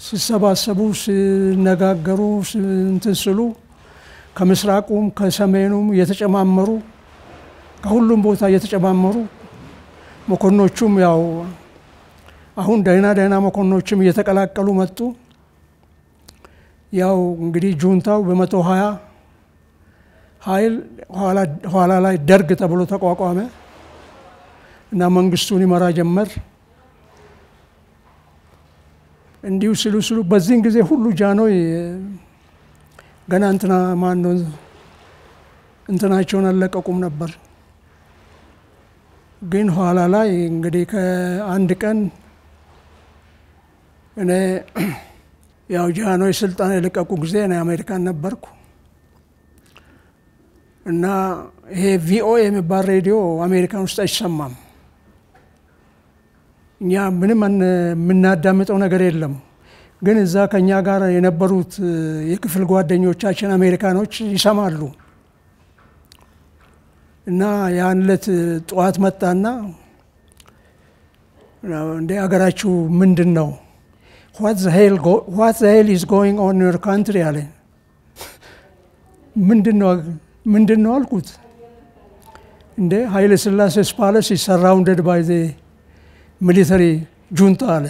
ሲሰባሰቡ ሲነጋገሩ እንትን ሲሉ ከምስራቁም ከሰሜኑም እየተጨማመሩ ከሁሉም ቦታ እየተጨማመሩ መኮንኖቹም ያው አሁን ደህና ደህና መኮንኖችም እየተቀላቀሉ መጡ። ያው እንግዲህ ጁንታው በ120 ኃይል ኋላ ላይ ደርግ ተብሎ ተቋቋመ እና መንግስቱን ይመራ ጀመር። እንዲሁ ሲሉ ሲሉ በዚህን ጊዜ ሁሉ ጃንሆይ ገና እንትና ማን ነው እንትናቸውን አልለቀቁም ነበር። ግን ኋላ ላይ እንግዲህ ከአንድ ቀን እኔ ያው ጃንሆይ ስልጣን የለቀቁ ጊዜ እኔ አሜሪካን ነበርኩ እና ይሄ ቪኦኤ የሚባል ሬዲዮ አሜሪካን ውስጥ አይሰማም። እኛ ምንም የምናዳምጠው ነገር የለም። ግን እዛ ከኛ ጋር የነበሩት የክፍል ጓደኞቻችን አሜሪካኖች ይሰማሉ። እና ያን ዕለት ጠዋት መጣና እንደ አገራችሁ ምንድን ነው? What the hell is going on in your country አለ። ምንድን ነው አልኩት። እንደ ኃይለ ሥላሴ's palace is surrounded by the military junta አለ።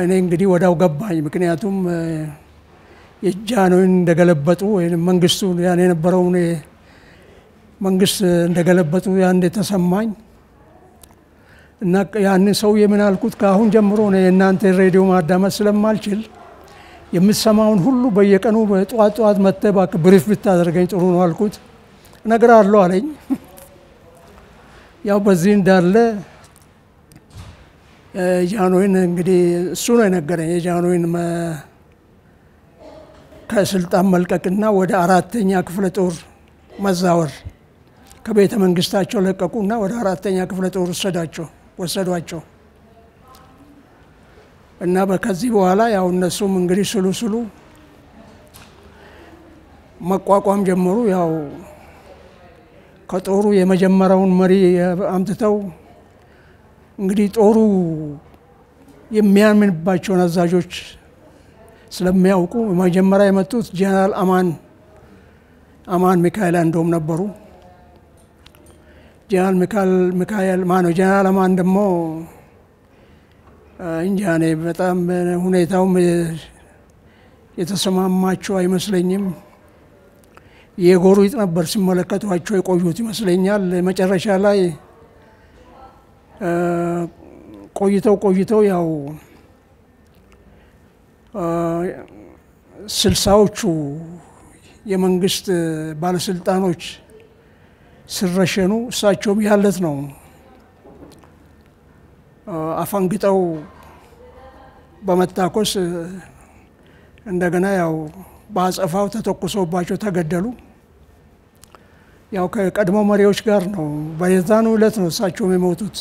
እኔ እንግዲህ ወዲያው ገባኝ። ምክንያቱም የጃንሆይን እንደገለበጡ ወይም መንግስቱ ያን የነበረውን መንግስት እንደገለበጡ ያን የተሰማኝ እና ያንን ሰውዬ ምን አልኩት፣ ከአሁን ጀምሮ እኔ የእናንተ ሬዲዮ ማዳመጥ ስለማልችል የምትሰማውን ሁሉ በየቀኑ ጠዋት ጠዋት መጥተህ እባክህ brief ብታደርገኝ ጥሩ ነው አልኩት። እነግርሃለሁ አለኝ። ያው በዚህ እንዳለ ጃንሆይን እንግዲህ እሱ ነው የነገረኝ የጃንሆይን ከስልጣን መልቀቅና ወደ 4ኛ ክፍለ ጦር መዛወር። ከቤተ መንግስታቸው ለቀቁና ወደ 4ኛ ክፍለ ጦር ወሰዷቸው። እና በከዚህ በኋላ ያው እነሱም እንግዲህ ስሉ ስሉ መቋቋም ጀመሩ። ያው ከጦሩ የመጀመሪያውን መሪ አምጥተው እንግዲህ ጦሩ የሚያምንባቸውን አዛዦች ስለሚያውቁ መጀመሪያ የመጡት ጀነራል አማን ሚካኤል አንዶም ነበሩ። ጀነራል ሚካኤል ማነው ጀነራል አማን ደግሞ እንጃ እኔ በጣም ሁኔታውም የተሰማማቸው አይመስለኝም። የጎሪጥ ነበር ሲመለከቷቸው የቆዩት ይመስለኛል። መጨረሻ ላይ ቆይተው ቆይተው ያው 60ዎቹ የመንግስት ባለስልጣኖች ሲረሸኑ እሳቸውም ያለት ነው አፈንግጠው በመታኮስ እንደገና ያው በአጸፋው ተተኩሶባቸው ተገደሉ። ያው ከቀድሞ መሪዎች ጋር ነው በዛኑ ዕለት ነው እሳቸውም የሞቱት።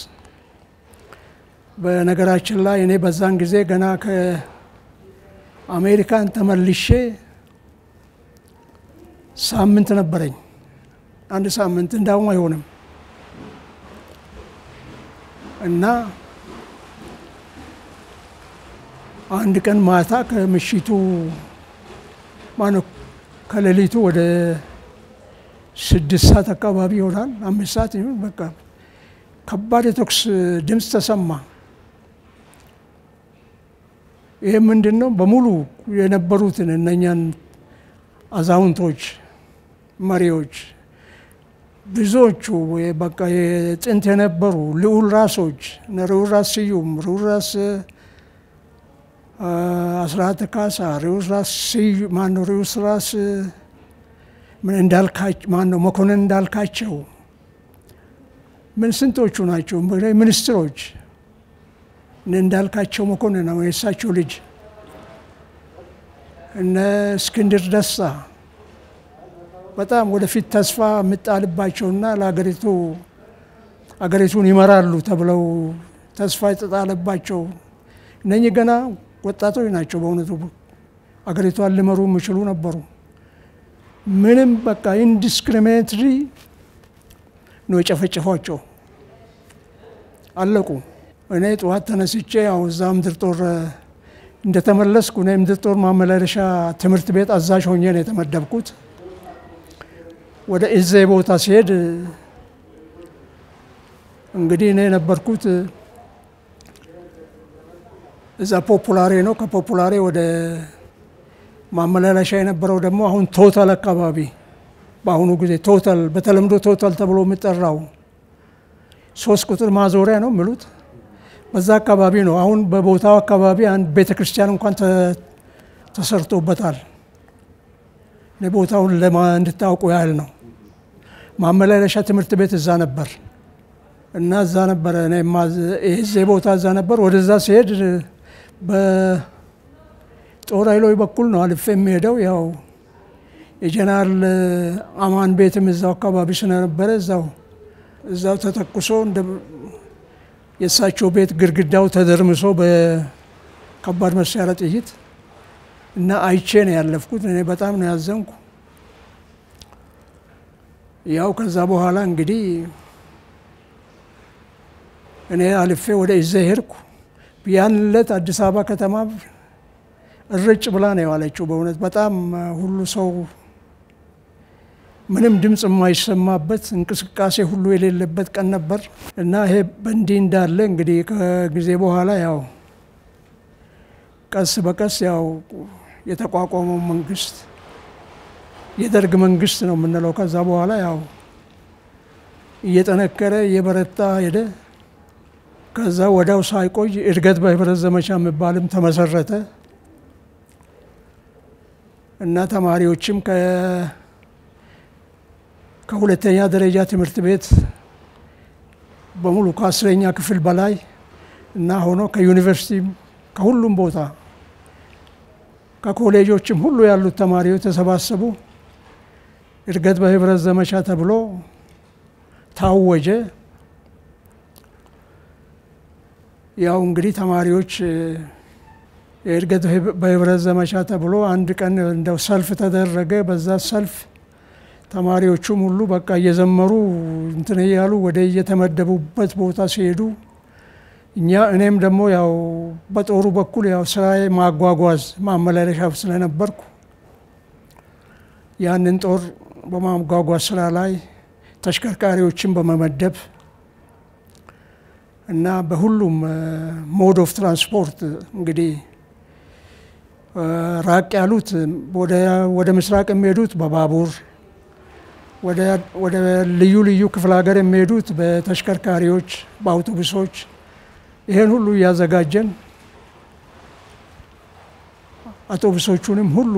በነገራችን ላይ እኔ በዛን ጊዜ ገና ከአሜሪካን ተመልሼ ሳምንት ነበረኝ። አንድ ሳምንት እንዳውም አይሆንም። እና አንድ ቀን ማታ ከምሽቱ ማነው ከሌሊቱ ወደ 6 ሰዓት አካባቢ ይሆናል፣ 5 ሰዓት ይሁን በቃ ከባድ የተኩስ ድምጽ ተሰማ። ይሄ ምንድነው? በሙሉ የነበሩትን እነኛን አዛውንቶች መሪዎች ብዙዎቹ በቃ የጥንት የነበሩ ልዑል ራሶች እነ ልዑል ራስ ስዩም፣ ልዑል ራስ አስራተ ካሳ፣ ልዑል ራስ ስዩም ማነው ልዑል ራስ ምን እንዳልካቸው ማነው መኮንን እንዳልካቸው ምን ስንቶቹ ናቸው ሚኒስትሮች እነ እንዳልካቸው መኮንን ነው የእሳቸው ልጅ፣ እነ እስክንድር ደስታ በጣም ወደፊት ተስፋ የሚጣልባቸውና ለሀገሪቱ አገሪቱን ይመራሉ ተብለው ተስፋ የተጣለባቸው እነኚህ ገና ወጣቶች ናቸው። በእውነቱ አገሪቷን ሊመሩ የሚችሉ ነበሩ። ምንም በቃ indiscriminately ነው የጨፈጨፏቸው፣ አለቁ። እኔ ጠዋት ተነስቼ ያው እዛ ምድር ጦር እንደተመለስኩ እኔ ምድር ጦር ማመላለሻ ትምህርት ቤት አዛዥ ሆኜ ነው የተመደብኩት። ወደ እዜ ቦታ ሲሄድ እንግዲህ እኔ የነበርኩት እዛ ፖፑላሬ ነው። ከፖፑላሬ ወደ ማመላለሻ የነበረው ደግሞ አሁን ቶታል አካባቢ፣ በአሁኑ ጊዜ ቶታል፣ በተለምዶ ቶታል ተብሎ የሚጠራው 3 ቁጥር ማዞሪያ ነው የሚሉት፣ በዛ አካባቢ ነው። አሁን በቦታው አካባቢ አንድ ቤተክርስቲያን እንኳን ተሰርቶበታል። ቦታውን እንድታውቁ ያህል ነው። ማመላለሻ ትምህርት ቤት እዛ ነበር እና እዛ ነበረ፣ እኔ ቦታ እዛ ነበር። ወደዛ ሲሄድ በጦር ኃይሎች በኩል ነው አልፌ የሚሄደው። ያው የጀነራል አማን ቤትም እዛው አካባቢ ስለነበረ እዛው ተተኩሶ የእሳቸው ቤት ግድግዳው ተደርምሶ በከባድ መሳሪያ ጥይት እና አይቼ ነው ያለፍኩት። እኔ በጣም ነው ያዘንኩ። ያው ከዛ በኋላ እንግዲህ እኔ አልፌ ወደ ኢዜ ሄድኩ። ያን ዕለት አዲስ አበባ ከተማ እርጭ ብላ ነው የዋለችው። በእውነት በጣም ሁሉ ሰው ምንም ድምፅ የማይሰማበት፣ እንቅስቃሴ ሁሉ የሌለበት ቀን ነበር። እና ይሄ በእንዲህ እንዳለ እንግዲህ ከጊዜ በኋላ ያው ቀስ በቀስ ያው የተቋቋመው መንግስት፣ የደርግ መንግስት ነው የምንለው። ከዛ በኋላ ያው እየጠነከረ እየበረታ ሄደ። ከዛ ወዲያው ሳይቆይ እድገት በህብረት ዘመቻ የሚባልም ተመሰረተ እና ተማሪዎችም ከሁለተኛ ደረጃ ትምህርት ቤት በሙሉ፣ ከ10ኛ ክፍል በላይ እና ሆኖ ከዩኒቨርሲቲ፣ ከሁሉም ቦታ፣ ከኮሌጆችም ሁሉ ያሉት ተማሪዎች ተሰባሰቡ። እድገት በህብረት ዘመቻ ተብሎ ታወጀ። ያው እንግዲህ ተማሪዎች የእድገት በህብረት ዘመቻ ተብሎ አንድ ቀን እንደው ሰልፍ ተደረገ። በዛ ሰልፍ ተማሪዎቹም ሁሉ በቃ እየዘመሩ እንትን እያሉ ወደ እየተመደቡበት ቦታ ሲሄዱ እኛ እኔም ደግሞ ያው በጦሩ በኩል ያው ስራዬ ማጓጓዝ ማመላለሻ ስለነበርኩ ያንን ጦር በማጓጓዝ ስራ ላይ ተሽከርካሪዎችን በመመደብ እና በሁሉም mode of transport እንግዲህ ራቅ ያሉት ወደ ምስራቅ የሚሄዱት በባቡር፣ ወደ ልዩ ልዩ ክፍለ ሀገር የሚሄዱት በተሽከርካሪዎች፣ በአውቶቡሶች፣ ይሄን ሁሉ እያዘጋጀን አውቶቡሶቹንም ሁሉ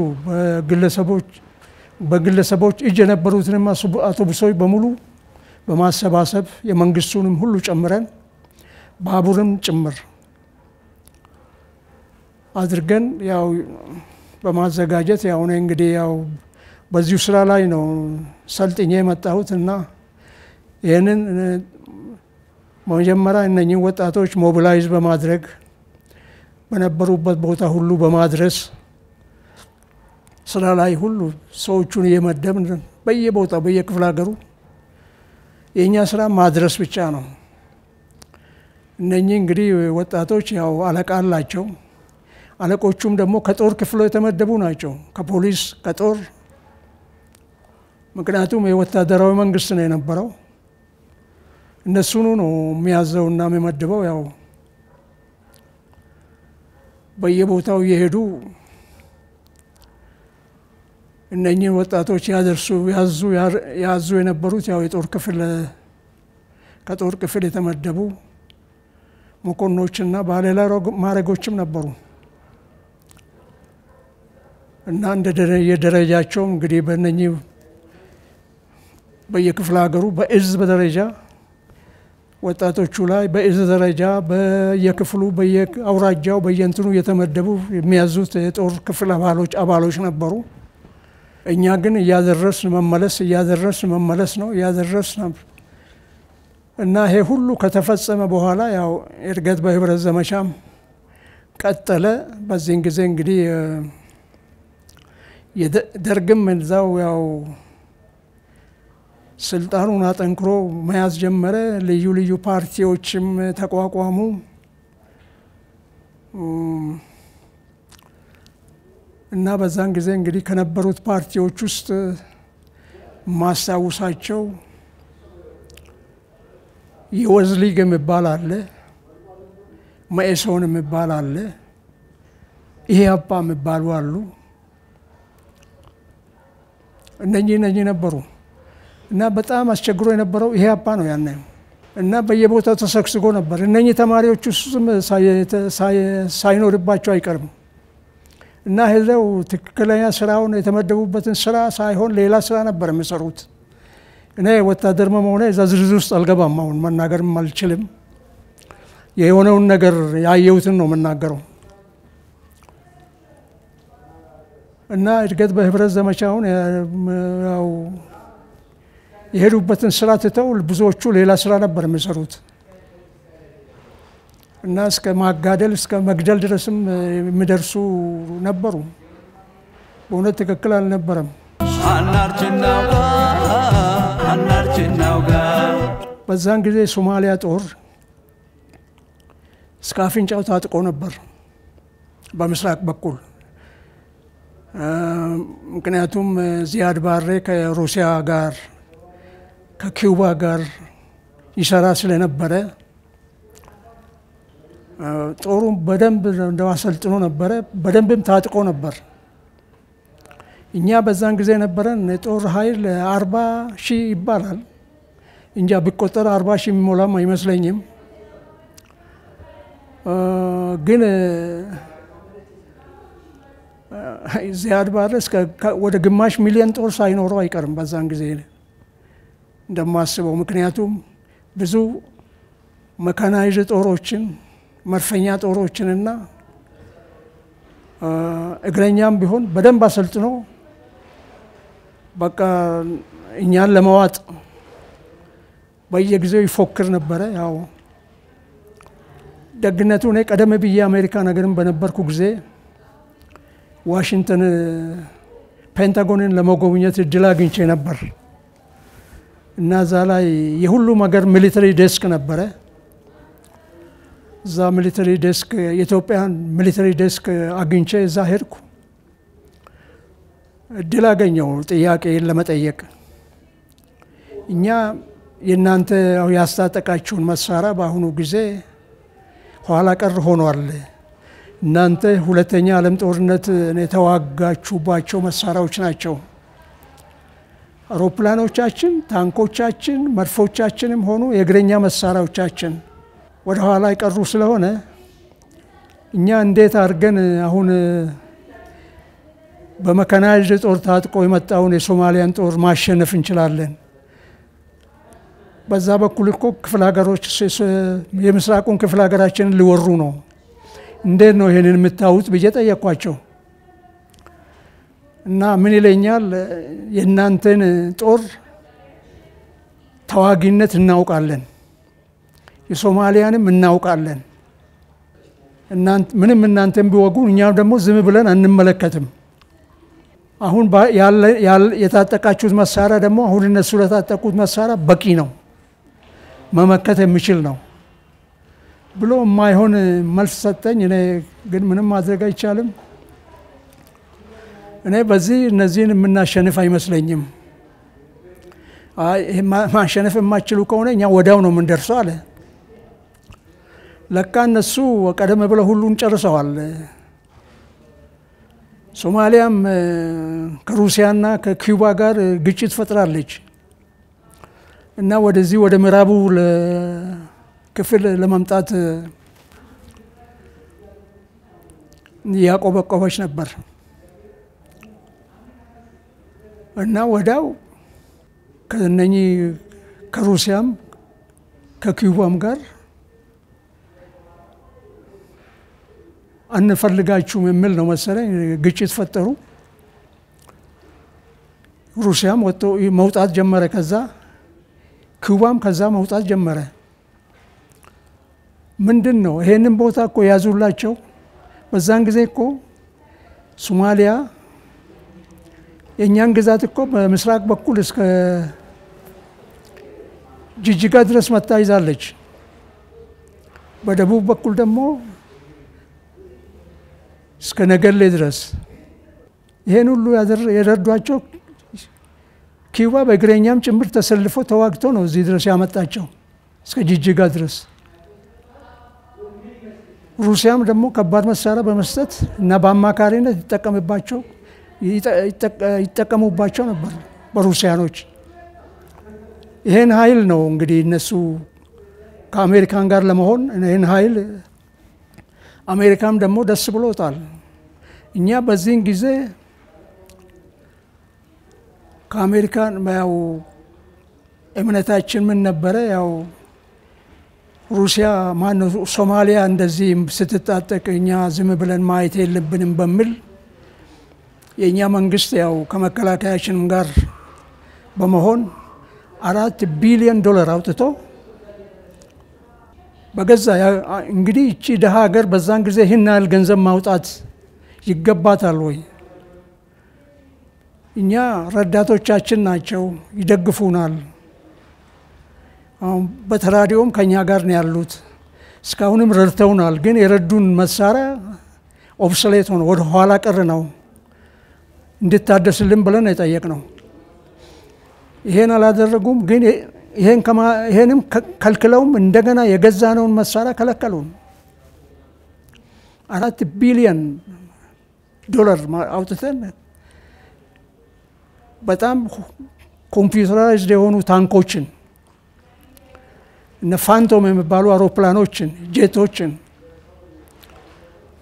በግለሰቦች እጅ የነበሩትንም አውቶቡሶች በሙሉ በማሰባሰብ፣ የመንግስቱንም ሁሉ ጨምረን ባቡርም ጭምር አድርገን ያው በማዘጋጀት፣ ያው እኔ እንግዲህ ያው በዚሁ ስራ ላይ ነው ሰልጥኜ የመጣሁት እና ይህንን መጀመሪያ እነኚህ ወጣቶች mobilize በማድረግ በነበሩበት ቦታ ሁሉ በማድረስ ስራ ላይ ሁሉ ሰዎቹን እየመደብን በየቦታው በየክፍለ ሀገሩ የእኛ ስራ ማድረስ ብቻ ነው። እነኚህ እንግዲህ ወጣቶች ያው አለቃ አላቸው። አለቆቹም ደግሞ ከጦር ክፍሎ የተመደቡ ናቸው፣ ከፖሊስ፣ ከጦር፣ ምክንያቱም የወታደራዊ መንግስት ነው የነበረው። እነሱኑ ነው የሚያዘውና የሚመድበው። ያው በየቦታው እየሄዱ እነኚህን ወጣቶች ያደርሱ ያዙ ያዙ የነበሩት ያው የጦር ክፍል ከጦር ክፍል የተመደቡ መኮንኖችና ባለላ ማዕረጎችም ነበሩ። እና እንደ የደረጃቸው እንግዲህ በእነኚህ በየክፍለ ሀገሩ በእዝ በደረጃ ወጣቶቹ ላይ በእዝ ደረጃ በየክፍሉ፣ በየአውራጃው፣ በየእንትኑ እየተመደቡ የሚያዙት የጦር ክፍል አባሎች ነበሩ። እኛ ግን እያደረስን መመለስ፣ እያደረስን መመለስ ነው፣ እያደረስን። እና ይሄ ሁሉ ከተፈጸመ በኋላ ያው እድገት በህብረት ዘመቻም ቀጠለ። በዚህን ጊዜ እንግዲህ ደርግም እዛው ያው ስልጣኑን አጠንክሮ መያዝ ጀመረ። ልዩ ልዩ ፓርቲዎችም ተቋቋሙ። እና በዛን ጊዜ እንግዲህ ከነበሩት ፓርቲዎች ውስጥ ማስታውሳቸው የወዝ ሊግ የሚባል አለ፣ መኢሶን የሚባል አለ፣ ኢህአፓ የሚባሉ አሉ። እነኚህ ነበሩ እና በጣም አስቸግሮ የነበረው ኢህአፓ ነው ያኔ እና በየቦታው ተሰግስጎ ነበር። እነኚህ ተማሪዎች እሱም ሳይኖርባቸው አይቀርም እና ሄደው ትክክለኛ ስራውን የተመደቡበትን ስራ ሳይሆን ሌላ ስራ ነበር የሚሰሩት። እኔ ወታደር መሆኔ እዛ ዝርዝር ውስጥ አልገባም፣ አሁን መናገርም አልችልም። የሆነውን ነገር ያየሁትን ነው የምናገረው። እና እድገት በህብረት ዘመቻውን ያው የሄዱበትን ስራ ትተው ብዙዎቹ ሌላ ስራ ነበር የሚሰሩት እና እስከ ማጋደል እስከ መግደል ድረስም የሚደርሱ ነበሩ። በእውነት ትክክል አልነበረም። በዛን ጊዜ ሶማሊያ ጦር እስከ አፍንጫው ታጥቆ ነበር በምስራቅ በኩል። ምክንያቱም ዚያድ ባሬ ከሩሲያ ጋር ከኪውባ ጋር ይሰራ ስለነበረ ጦሩን በደንብ እንደው አሰልጥኖ ነበረ፣ በደንብም ታጥቆ ነበር። እኛ በዛን ጊዜ ነበረን የጦር ኃይል 40,000 ይባላል። እንጃ ቢቆጠር 40,000 የሚሞላም አይመስለኝም። ግን ዚያድ ባሬ ወደ 500,000 ጦር ሳይኖረው አይቀርም በዛን ጊዜ እንደማስበው። ምክንያቱም ብዙ mechanized ጦሮችን መድፈኛ ጦሮችንና እግረኛም ቢሆን በደንብ አሰልጥኖ በቃ እኛን ለመዋጥ በየጊዜው ይፎክር ነበረ። ያው ደግነቱ እኔ ቀደም ብዬ አሜሪካ ነገርም በነበርኩ ጊዜ ዋሽንግተን ፔንታጎንን ለመጎብኘት እድል አግኝቼ ነበር እና እዛ ላይ የሁሉም ሀገር military desk ነበረ። እዛ military desk የኢትዮጵያን military desk አግኝቼ እዛ ሄድኩ። እድል አገኘው ጥያቄን ለመጠየቅ። እኛ የእናንተ ያስታጠቃችሁን መሳሪያ በአሁኑ ጊዜ ኋላ ቀር ሆኗል። እናንተ ሁለተኛ ዓለም ጦርነት የተዋጋችሁባቸው መሳሪያዎች ናቸው። አውሮፕላኖቻችን፣ ታንኮቻችን፣ መድፎቻችንም ሆኑ የእግረኛ መሳሪያዎቻችን ወደ ኋላ የቀሩ ስለሆነ እኛ እንዴት አድርገን አሁን በ mechanized ጦር ታጥቆ የመጣውን የሶማሊያን ጦር ማሸነፍ እንችላለን? በዛ በኩል እኮ ክፍለ ሀገሮች የምስራቁን ክፍለ ሀገራችንን ሊወሩ ነው። እንዴት ነው ይሄንን የምታዩት ብዬ ጠየኳቸው። እና ምን ይለኛል፣ የእናንተን ጦር ተዋጊነት እናውቃለን፣ የሶማሊያንም እናውቃለን። ምንም እናንተን ቢወጉ እኛም ደግሞ ዝም ብለን አንመለከትም። አሁን የታጠቃችሁት መሳሪያ ደግሞ አሁን እነሱ ለታጠቁት መሳሪያ በቂ ነው፣ መመከት የሚችል ነው ብሎ የማይሆን መልስ ሰጠኝ። እኔ ግን ምንም ማድረግ አይቻልም። እኔ በዚህ እነዚህን የምናሸንፍ አይመስለኝም። አይ ማሸነፍ የማይችሉ ከሆነ እኛ ወዲያው ነው የምንደርሰው አለ። ለካ እነሱ ቀደም ብለው ሁሉን ጨርሰዋል። ሶማሊያም ከሩሲያና ከኪውባ ጋር ግጭት ፈጥራለች እና ወደዚህ ወደ ምዕራቡ ክፍል ለመምጣት ያቆበቆበች ነበር እና ወዲያው ከነኚህ ከሩሲያም ከኪውባም ጋር አንፈልጋችሁም የሚል ነው መሰለኝ ግጭት ፈጠሩ። ሩሲያም ወጥቶ መውጣት ጀመረ። ከዛ ኪውባም ከዛ መውጣት ጀመረ። ምንድን ነው ይሄንን ቦታ እኮ ያዙላቸው። በዛን ጊዜ እኮ ሶማሊያ የእኛን ግዛት እኮ በምስራቅ በኩል እስከ ጅጅጋ ድረስ መታ ይዛለች። በደቡብ በኩል ደግሞ እስከ ነገሌ ድረስ። ይሄን ሁሉ የረዷቸው ኪውባ በእግረኛም ጭምር ተሰልፎ ተዋግቶ ነው እዚህ ድረስ ያመጣቸው። እስከ ጅጅጋ ድረስ። ሩሲያም ደግሞ ከባድ መሳሪያ በመስጠት እና በአማካሪነት ይጠቀሙባቸው ነበር በሩሲያኖች። ይሄን ኃይል ነው እንግዲህ እነሱ ከአሜሪካን ጋር ለመሆን ይሄን ኃይል አሜሪካም ደግሞ ደስ ብሎታል። እኛ በዚህን ጊዜ ከአሜሪካን ያው እምነታችን ምን ነበረ? ያው ሩሲያ ማነው ሶማሊያ እንደዚህ ስትታጠቅ እኛ ዝም ብለን ማየት የለብንም በሚል የእኛ መንግስት ያው ከመከላከያችንም ጋር በመሆን $4 ቢሊዮን አውጥቶ በገዛ እንግዲህ እቺ ደሃ ሀገር በዛን ጊዜ ይህን ያህል ገንዘብ ማውጣት ይገባታል ወይ? እኛ ረዳቶቻችን ናቸው፣ ይደግፉናል። አሁን በተራዲዮም ከኛ ጋር ነው ያሉት፣ እስካሁንም ረድተውናል። ግን የረዱን መሳሪያ obsolete ሆኖ ወደ ኋላ ቀር ነው፣ እንድታደስልን ብለን የጠየቅነው። ይሄን አላደረጉም። ግን ይሄንም ከልክለውም እንደገና የገዛነውን መሳሪያ ከለከሉን። $4 ቢሊዮን አውጥተን በጣም computerized የሆኑ ታንኮችን እነ ፋንቶም የሚባሉ አውሮፕላኖችን፣ ጄቶችን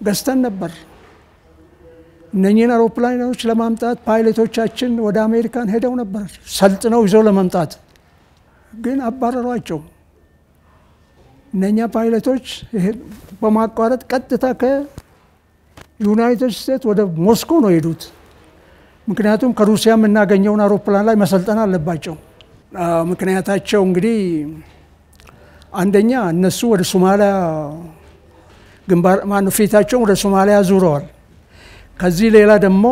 ገዝተን ነበር። እነኚህን አውሮፕላኖች ለማምጣት ፓይለቶቻችን ወደ አሜሪካን ሄደው ነበር ሰልጥነው ይዘው ለማምጣት፣ ግን አባረሯቸው። እነኛ ፓይለቶች በማቋረጥ ቀጥታ ከዩናይትድ ስቴትስ ወደ ሞስኮ ነው የሄዱት። ምክንያቱም ከሩሲያ የምናገኘውን አውሮፕላን ላይ መሰልጠን አለባቸው። ምክንያታቸው እንግዲህ አንደኛ እነሱ ወደ ሶማሊያ ግንባር ማነው ፊታቸውን ወደ ሶማሊያ ዙረዋል። ከዚህ ሌላ ደግሞ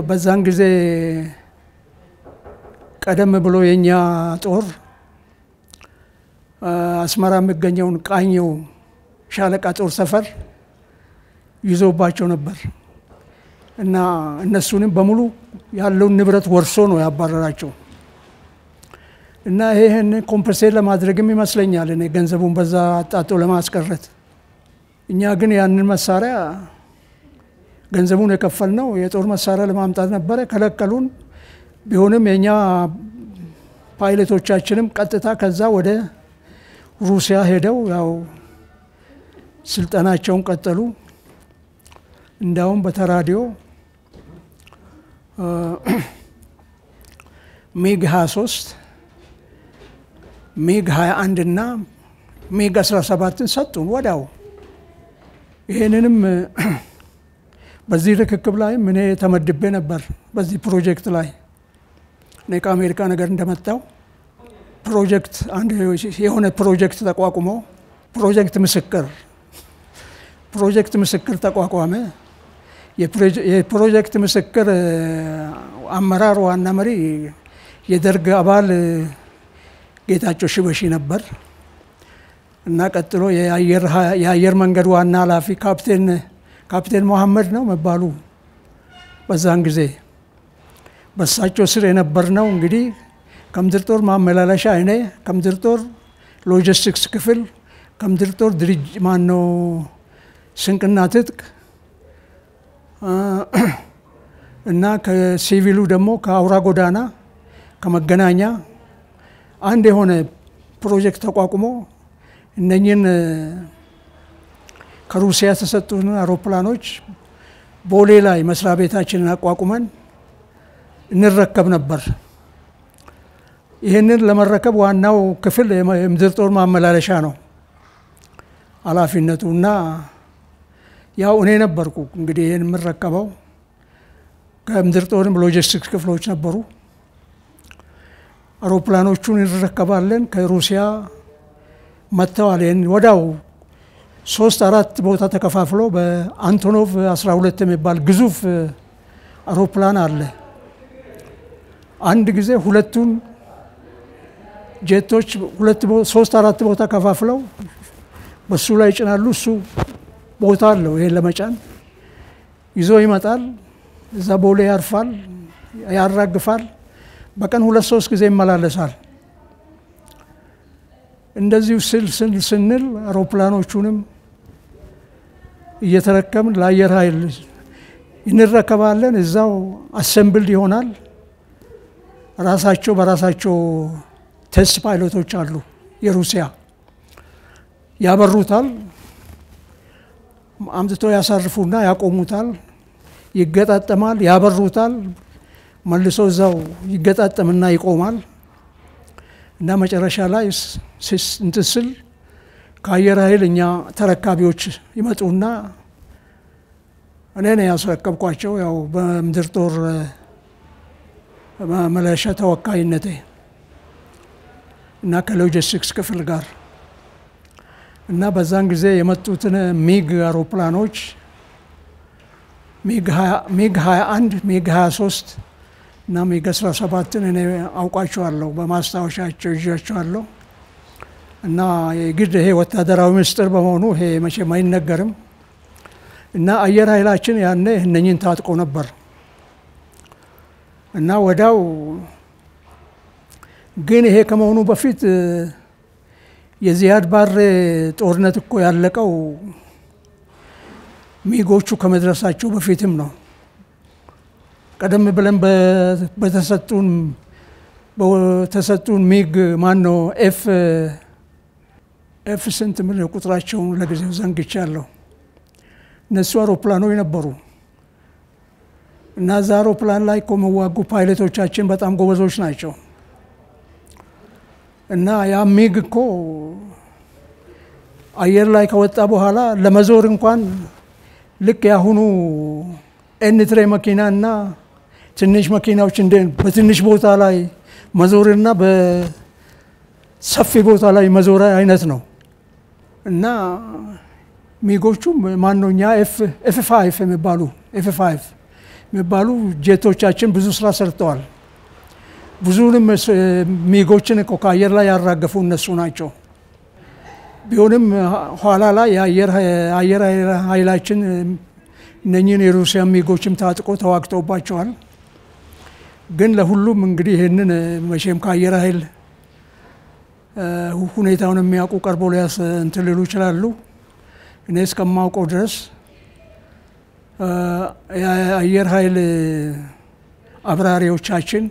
በዛን ጊዜ ቀደም ብሎ የኛ ጦር አስመራ የሚገኘውን ቃኘው ሻለቃ ጦር ሰፈር ይዞባቸው ነበር እና እነሱንም በሙሉ ያለውን ንብረት ወርሶ ነው ያባረራቸው። እና ይሄን compensate ለማድረግም ይመስለኛል እኔ ገንዘቡን በዛ አጣጦ ለማስቀረት። እኛ ግን ያንን መሳሪያ ገንዘቡን የከፈልነው የጦር መሳሪያ ለማምጣት ነበረ፣ ከለከሉን። ቢሆንም የኛ ፓይለቶቻችንም ቀጥታ ከዛ ወደ ሩሲያ ሄደው ያው ስልጠናቸውን ቀጠሉ። እንዳውም በተራዲዮ ሚግ 23 ሚግ 21 እና ሚግ 17ን ሰጡን ወዲያው። ይሄንንም በዚህ ርክክብ ላይ እኔ ተመድቤ ነበር። በዚህ ፕሮጀክት ላይ እኔ ከአሜሪካ ነገር እንደመጣው ፕሮጀክት አንድ የሆነ ፕሮጀክት ተቋቁሞ ፕሮጀክት ምስክር ተቋቋመ። የፕሮጀክት ምስክር አመራር ዋና መሪ የደርግ አባል ጌታቸው ሽበሺ ነበር እና ቀጥሎ የአየር መንገድ ዋና ኃላፊ ካፕቴን መሐመድ ነው መባሉ በዛን ጊዜ በሳቸው ስር የነበርነው እንግዲህ ከምድር ጦር ማመላለሻ እኔ፣ ከምድር ጦር ሎጂስቲክስ ክፍል፣ ከምድር ጦር ድርጅ ማነው ስንቅና ትጥቅ እና ከሲቪሉ ደግሞ ከአውራ ጎዳና ከመገናኛ አንድ የሆነ ፕሮጀክት ተቋቁሞ እነኚህን ከሩሲያ የተሰጡን አውሮፕላኖች ቦሌ ላይ መስሪያ ቤታችንን አቋቁመን እንረከብ ነበር። ይህንን ለመረከብ ዋናው ክፍል የምድር ጦር ማመላለሻ ነው ኃላፊነቱ እና ያው እኔ ነበርኩ እንግዲህ ይህን የምረከበው። ከምድር ጦርም ሎጂስቲክስ ክፍሎች ነበሩ። አውሮፕላኖቹን እንረከባለን። ከሩሲያ መጥተዋል። ይህን ወዲያው 3-4 ቦታ ተከፋፍሎ በአንቶኖቭ 12 የሚባል ግዙፍ አውሮፕላን አለ። አንድ ጊዜ ሁለቱን ጄቶች 3-4 ቦታ ከፋፍለው በሱ ላይ ይጭናሉ። እሱ ቦታ አለው ይሄን ለመጫን ይዞ ይመጣል። እዛ ቦሌ ያርፋል፣ ያራግፋል። በቀን 2-3 ጊዜ ይመላለሳል። እንደዚሁ ስል ስል ስንል አውሮፕላኖቹንም እየተረከብን ለአየር ኃይል እንረከባለን። እዛው assembled ይሆናል። ራሳቸው በራሳቸው test pilot ኦች አሉ የሩሲያ፣ ያበሩታል። አምጥቶ ያሳርፉና ያቆሙታል። ይገጣጠማል፣ ያበሩታል። መልሶ እዛው ይገጣጠምና ይቆማል። እና መጨረሻ ላይ እንትን ስል ከአየር ኃይል እኛ ተረካቢዎች ይመጡና እኔ ነኝ ያስረከብኳቸው፣ ያው በምድር ጦር መለሻ ተወካይነቴ እና ከሎጂስቲክስ ክፍል ጋር። እና በዛን ጊዜ የመጡትን ሚግ አውሮፕላኖች ሚግ 21፣ ሚግ 23 እና ሚግ 17ን እኔ አውቃቸዋለሁ፣ በማስታወሻቸው ይዣቸዋለሁ። እና የግድ ይሄ ወታደራዊ ምስጢር በመሆኑ ይሄ መቼም አይነገርም። እና አየር ኃይላችን ያኔ እነኝን ታጥቆ ነበር። እና ወዲያው ግን ይሄ ከመሆኑ በፊት የዚያድ ባሬ ጦርነት እኮ ያለቀው ሚጎቹ ከመድረሳቸው በፊትም ነው። ቀደም ብለን በተሰጡን ሚግ ማን ነው F ስንት ምን ቁጥራቸውን ለጊዜው ዘንግቻለሁ። እነሱ አውሮፕላኖች ነበሩ። እና እዛ አውሮፕላን ላይ እኮ የሚዋጉ ፓይለቶቻችን በጣም ጎበዞች ናቸው። እና ያ ሚግ እኮ አየር ላይ ከወጣ በኋላ ለመዞር እንኳን ልክ የአሁኑ ኤንትሬ መኪና እና ትንሽ መኪናዎች እንደ በትንሽ ቦታ ላይ መዞርና በሰፊ ቦታ ላይ መዞር አይነት ነው። እና ሚጎቹ ማነው እኛ F 5 የሚባሉ F 5 የሚባሉ ጄቶቻችን ብዙ ስራ ሰርተዋል። ብዙንም ሚጎችን እኮ ከአየር ላይ ያራገፉ እነሱ ናቸው። ቢሆንም ኋላ ላይ የአየር ኃይላችን እነኚህን የሩሲያ ሚጎችም ታጥቆ ተዋግተውባቸዋል። ግን ለሁሉም እንግዲህ ይህንን መቼም ከአየር ኃይል ሁኔታውን የሚያውቁ ቀርቦ ሊያስ እንትን ሊሉ ይችላሉ። እኔ እስከማውቀው ድረስ የአየር ኃይል አብራሪዎቻችን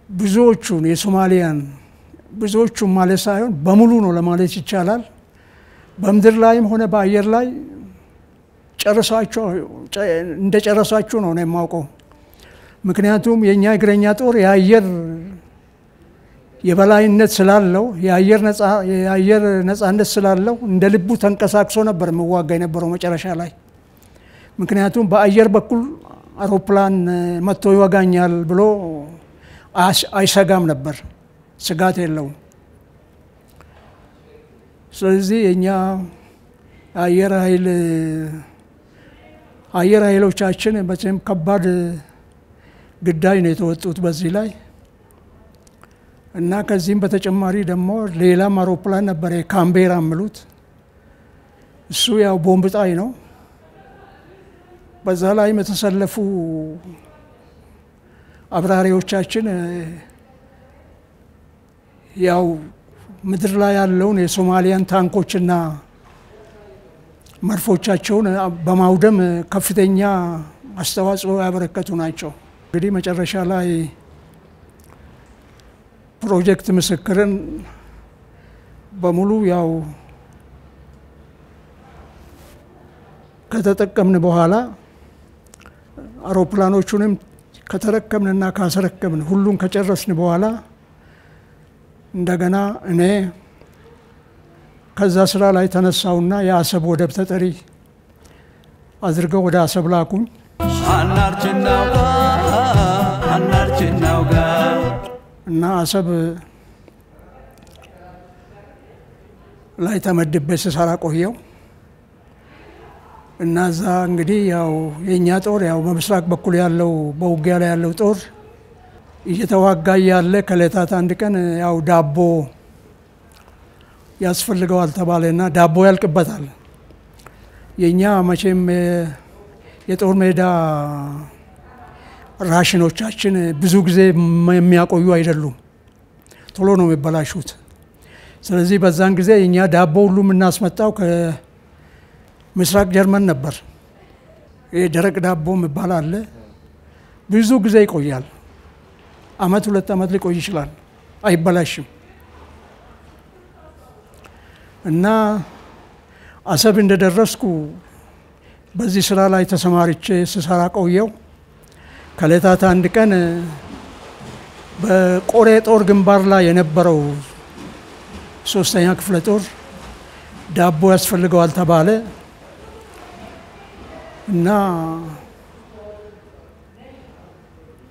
ብዙዎቹን የሶማሊያን፣ ብዙዎቹን ማለት ሳይሆን በሙሉ ነው ለማለት ይቻላል፣ በምድር ላይም ሆነ በአየር ላይ ጨርሳቸው እንደ ጨረሳችሁ ነው የማውቀው። ምክንያቱም የእኛ እግረኛ ጦር የአየር የበላይነት ስላለው፣ የአየር ነጻነት ስላለው እንደ ልቡ ተንቀሳቅሶ ነበር የሚዋጋ የነበረው መጨረሻ ላይ። ምክንያቱም በአየር በኩል አውሮፕላን መጥቶ ይወጋኛል ብሎ አይሰጋም ነበር፣ ስጋት የለውም። ስለዚህ የእኛ አየር ኃይሎቻችን መቼም ከባድ ግዳይ ነው የተወጡት በዚህ ላይ። እና ከዚህም በተጨማሪ ደግሞ ሌላም አውሮፕላን ነበር፣ ካምቤራ የሚሉት፣ እሱ ያው ቦምብ ጣይ ነው። በዛ ላይም የተሰለፉ አብራሪዎቻችን ያው ምድር ላይ ያለውን የሶማሊያን ታንኮችና መድፎቻቸውን በማውደም ከፍተኛ አስተዋጽኦ ያበረከቱ ናቸው። እንግዲህ መጨረሻ ላይ ፕሮጀክት ምስክርን በሙሉ ያው ከተጠቀምን በኋላ፣ አውሮፕላኖቹንም ከተረከብንና ካስረከብን ሁሉን ከጨረስን በኋላ እንደገና እኔ ከዛ ስራ ላይ ተነሳውና የአሰብ ወደብ ተጠሪ አድርገው ወደ አሰብ ላኩኝ። አናርችናውጋ እና አሰብ ላይ ተመድቤ ስሰራ ቆየው። እና እዛ እንግዲህ ያው የእኛ ጦር ያው በምስራቅ በኩል ያለው በውጊያ ላይ ያለው ጦር እየተዋጋ ያለ ከዕለታት አንድ ቀን ያው ዳቦ ያስፈልገዋል ተባለና ዳቦ ያልቅበታል። የእኛ መቼም የጦር ሜዳ ራሽኖቻችን ብዙ ጊዜ የሚያቆዩ አይደሉም። ቶሎ ነው የሚበላሹት። ስለዚህ በዛን ጊዜ እኛ ዳቦ ሁሉ የምናስመጣው ከምስራቅ ጀርመን ነበር። ይሄ ደረቅ ዳቦ የሚባል አለ። ብዙ ጊዜ ይቆያል። አመት 2 አመት ሊቆይ ይችላል፣ አይበላሽም። እና አሰብ እንደደረስኩ በዚህ ስራ ላይ ተሰማርቼ ስሰራ ቆየው። ከዕለታት አንድ ቀን በቆሬ ጦር ግንባር ላይ የነበረው 3ኛ ክፍለ ጦር ዳቦ ያስፈልገዋል ተባለ እና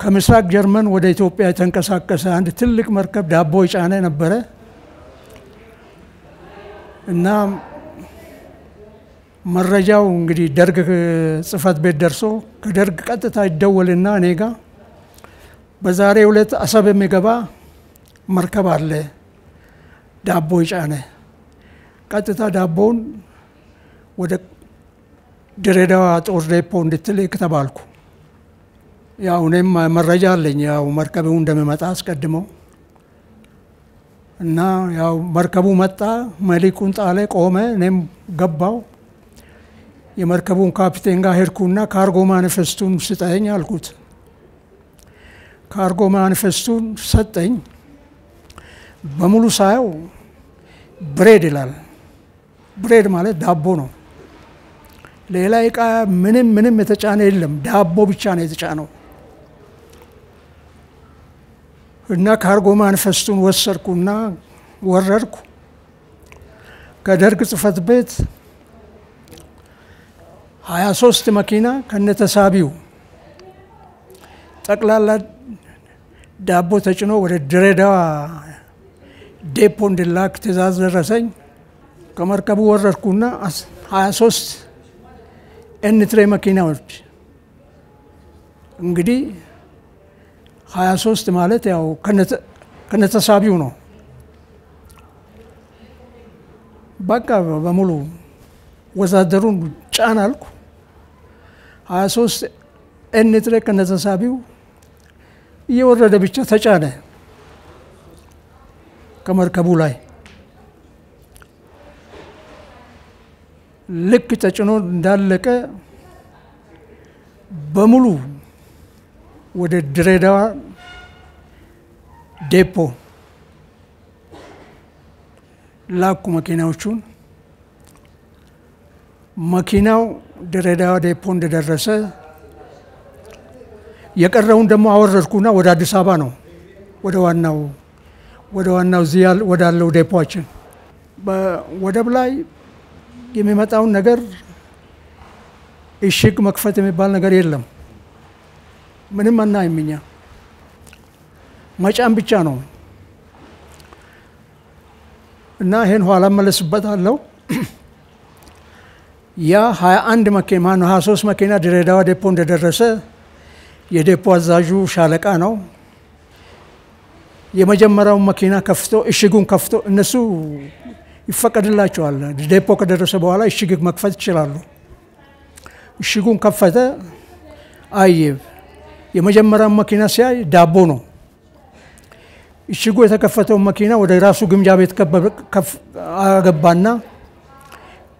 ከምስራቅ ጀርመን ወደ ኢትዮጵያ የተንቀሳቀሰ አንድ ትልቅ መርከብ ዳቦ የጫነ ነበረ። እና መረጃው እንግዲህ ደርግ ጽሕፈት ቤት ደርሶ ከደርግ ቀጥታ ይደወልና እኔ ጋ በዛሬው ዕለት አሰብ የሚገባ መርከብ አለ ዳቦ የጫነ፣ ቀጥታ ዳቦውን ወደ ድሬዳዋ ጦር ዴፖ እንድትልክ ተባልኩ። ያው እኔም መረጃ አለኝ ያው መርከቡ እንደሚመጣ አስቀድመው እና ያው መርከቡ መጣ፣ መልሕቁን ጣለ፣ ቆመ። እኔም ገባው። የመርከቡን ካፒቴን ጋር ሄድኩና cargo manifest ኡን ስጠኝ አልኩት። cargo manifest ኡን ሰጠኝ። በሙሉ ሳየው bread ይላል። Bread ማለት ዳቦ ነው። ሌላ እቃ ምንም ምንም የተጫነ የለም፣ ዳቦ ብቻ ነው የተጫነው። እና cargo manifest ኡን ወሰድኩና ወረድኩ። ከደርግ ጽሕፈት ቤት 23 መኪና ከነተሳቢው ጠቅላላ ዳቦ ተጭኖ ወደ ድሬዳዋ ዴፖ እንዲላክ ትእዛዝ ደረሰኝ። ከመርከቡ ወረድኩና 23 ኤንትሬ መኪናዎች፣ እንግዲህ 23 ማለት ያው ከነተሳቢው ነው። በቃ በሙሉ ወዛደሩን ጫን አልኩ። 23 ኤንትሬ ከነተሳቢው እየወረደ ብቻ ተጫነ ከመርከቡ ላይ። ልክ ተጭኖ እንዳለቀ በሙሉ ወደ ድሬዳዋ ዴፖ ላኩ መኪናዎቹን። መኪናው ድሬዳዋ ዴፖ እንደደረሰ የቀረውን ደግሞ አወረድኩና ወደ አዲስ አበባ ነው ወደ ዋናው እዚህ ወዳለው ዴፖአችን። በወደብ ላይ የሚመጣውን ነገር እሽግ መክፈት የሚባል ነገር የለም። ምንም አናይም እኛ፣ መጫን ብቻ ነው። እና ይሄን ኋላ እመለስበታለሁ። ያ 21 መኪና ማነው 23 መኪና ድሬዳዋ ዴፖ እንደደረሰ የዴፖ አዛዡ ሻለቃ ነው። የመጀመሪያውን መኪና ከፍቶ እሽጉን ከፍቶ፣ እነሱ ይፈቀድላቸዋል። ዴፖ ከደረሰ በኋላ እሽግ መክፈት ይችላሉ። እሽጉን ከፈተ። አየ፣ የመጀመሪያውን መኪና ሲያይ ዳቦ ነው። እሽጉ የተከፈተውን መኪና ወደ ራሱ ግምጃ ቤት አገባና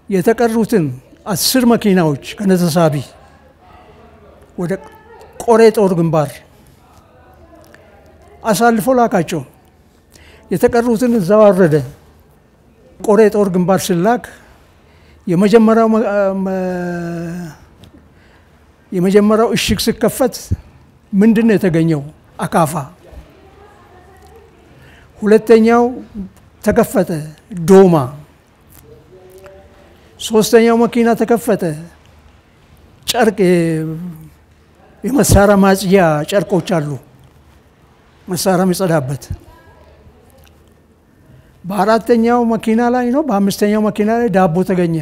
የተቀሩትን 10 መኪናዎች ከነተሳቢ ወደ ቆሬ ጦር ግንባር አሳልፎ ላካቸው። የተቀሩትን እዛው አወረደ። ቆሬ ጦር ግንባር ሲላክ የመጀመሪያው እሽግ ሲከፈት ምንድን ነው የተገኘው? አካፋ። ሁለተኛው ተከፈተ፣ ዶማ። ሶስተኛው መኪና ተከፈተ፣ ጨርቅ፣ የመሳሪያ ማጽጃ ጨርቆች አሉ፣ መሳሪያ የሚጸዳበት። በአራተኛው መኪና ላይ ነው፣ በአምስተኛው መኪና ላይ ዳቦ ተገኘ።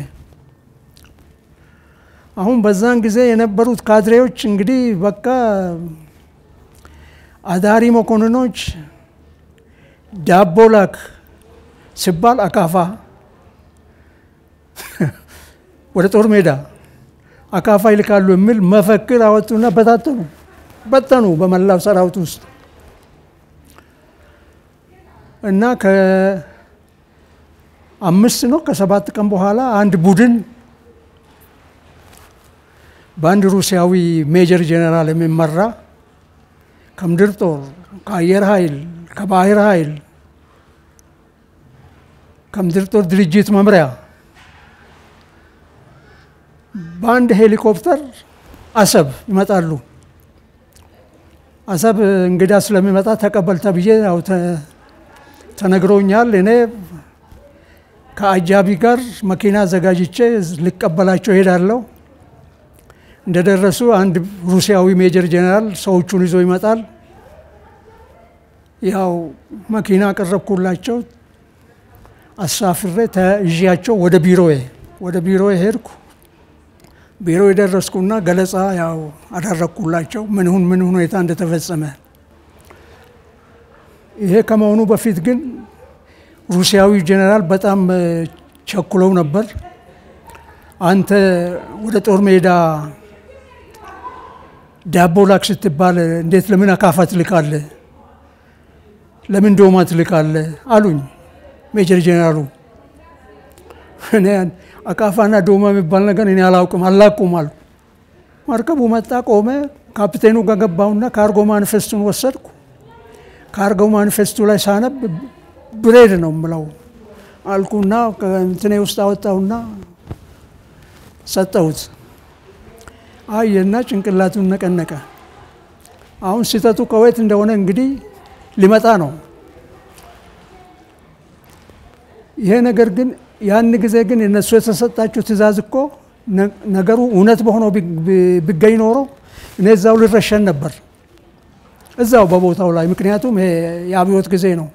አሁን በዛን ጊዜ የነበሩት ካድሬዎች እንግዲህ በቃ አዳሪ መኮንኖች ዳቦ ላክ ሲባል አካፋ፣ ወደ ጦር ሜዳ አካፋ ይልካሉ የሚል መፈክር አወጡና በታተኑ በተኑ በመላው ሰራዊት ውስጥ። እና ከ5 ነው ከ7 ቀን በኋላ አንድ ቡድን በአንድ ሩሲያዊ ሜጀር ጄኔራል የሚመራ ከምድር ጦር፣ ከአየር ኃይል፣ ከባህር ኃይል፣ ከምድር ጦር ድርጅት መምሪያ በአንድ ሄሊኮፕተር አሰብ ይመጣሉ። አሰብ እንግዳ ስለሚመጣ ተቀበል ተብዬ ያው ተነግሮኛል። እኔ ከአጃቢ ጋር መኪና አዘጋጅቼ ልቀበላቸው እሄዳለሁ። እንደደረሱ አንድ ሩሲያዊ ሜጀር ጄኔራል ሰዎቹን ይዞ ይመጣል። ያው መኪና አቀረብኩላቸው፣ አሳፍሬ ተይዣቸው ወደ ቢሮዬ ሄድኩ። ቢሮ የደረስኩና ገለጻ ያው አደረግኩላቸው ምን ሁን ምን ሁኔታ እንደተፈጸመ። ይሄ ከመሆኑ በፊት ግን ሩሲያዊ ጄኔራል በጣም ቸኩለው ነበር። አንተ ወደ ጦር ሜዳ ዳቦ ላክ ስትባል እንዴት ለምን አካፋ ትልካለህ? ለምን ዶማ ትልካለህ? አሉኝ ሜጀር ጄኔራሉ። እኔ አካፋና ዶማ የሚባል ነገር እኔ አላውቅም አላቁም አልኩ። መርከቡ መጣ፣ ቆመ። ካፕቴኑ ጋር ገባሁና cargo manifest ኡን ወሰድኩ። Cargo manifest ኡ ላይ ሳነብ bread ነው የምለው አልኩና እንትኔ ውስጥ አወጣሁና ሰጠሁት። አየና ጭንቅላቱን ነቀነቀ። አሁን ስህተቱ ከወዴት እንደሆነ እንግዲህ ሊመጣ ነው። ይሄ ነገር ግን ያን ጊዜ ግን እነሱ የተሰጣቸው ትዕዛዝ እኮ ነገሩ እውነት በሆነው ቢገኝ ኖሮ እኔ እዛው ልረሸን ነበር፣ እዛው በቦታው ላይ። ምክንያቱም ይሄ የአብዮት ጊዜ ነው።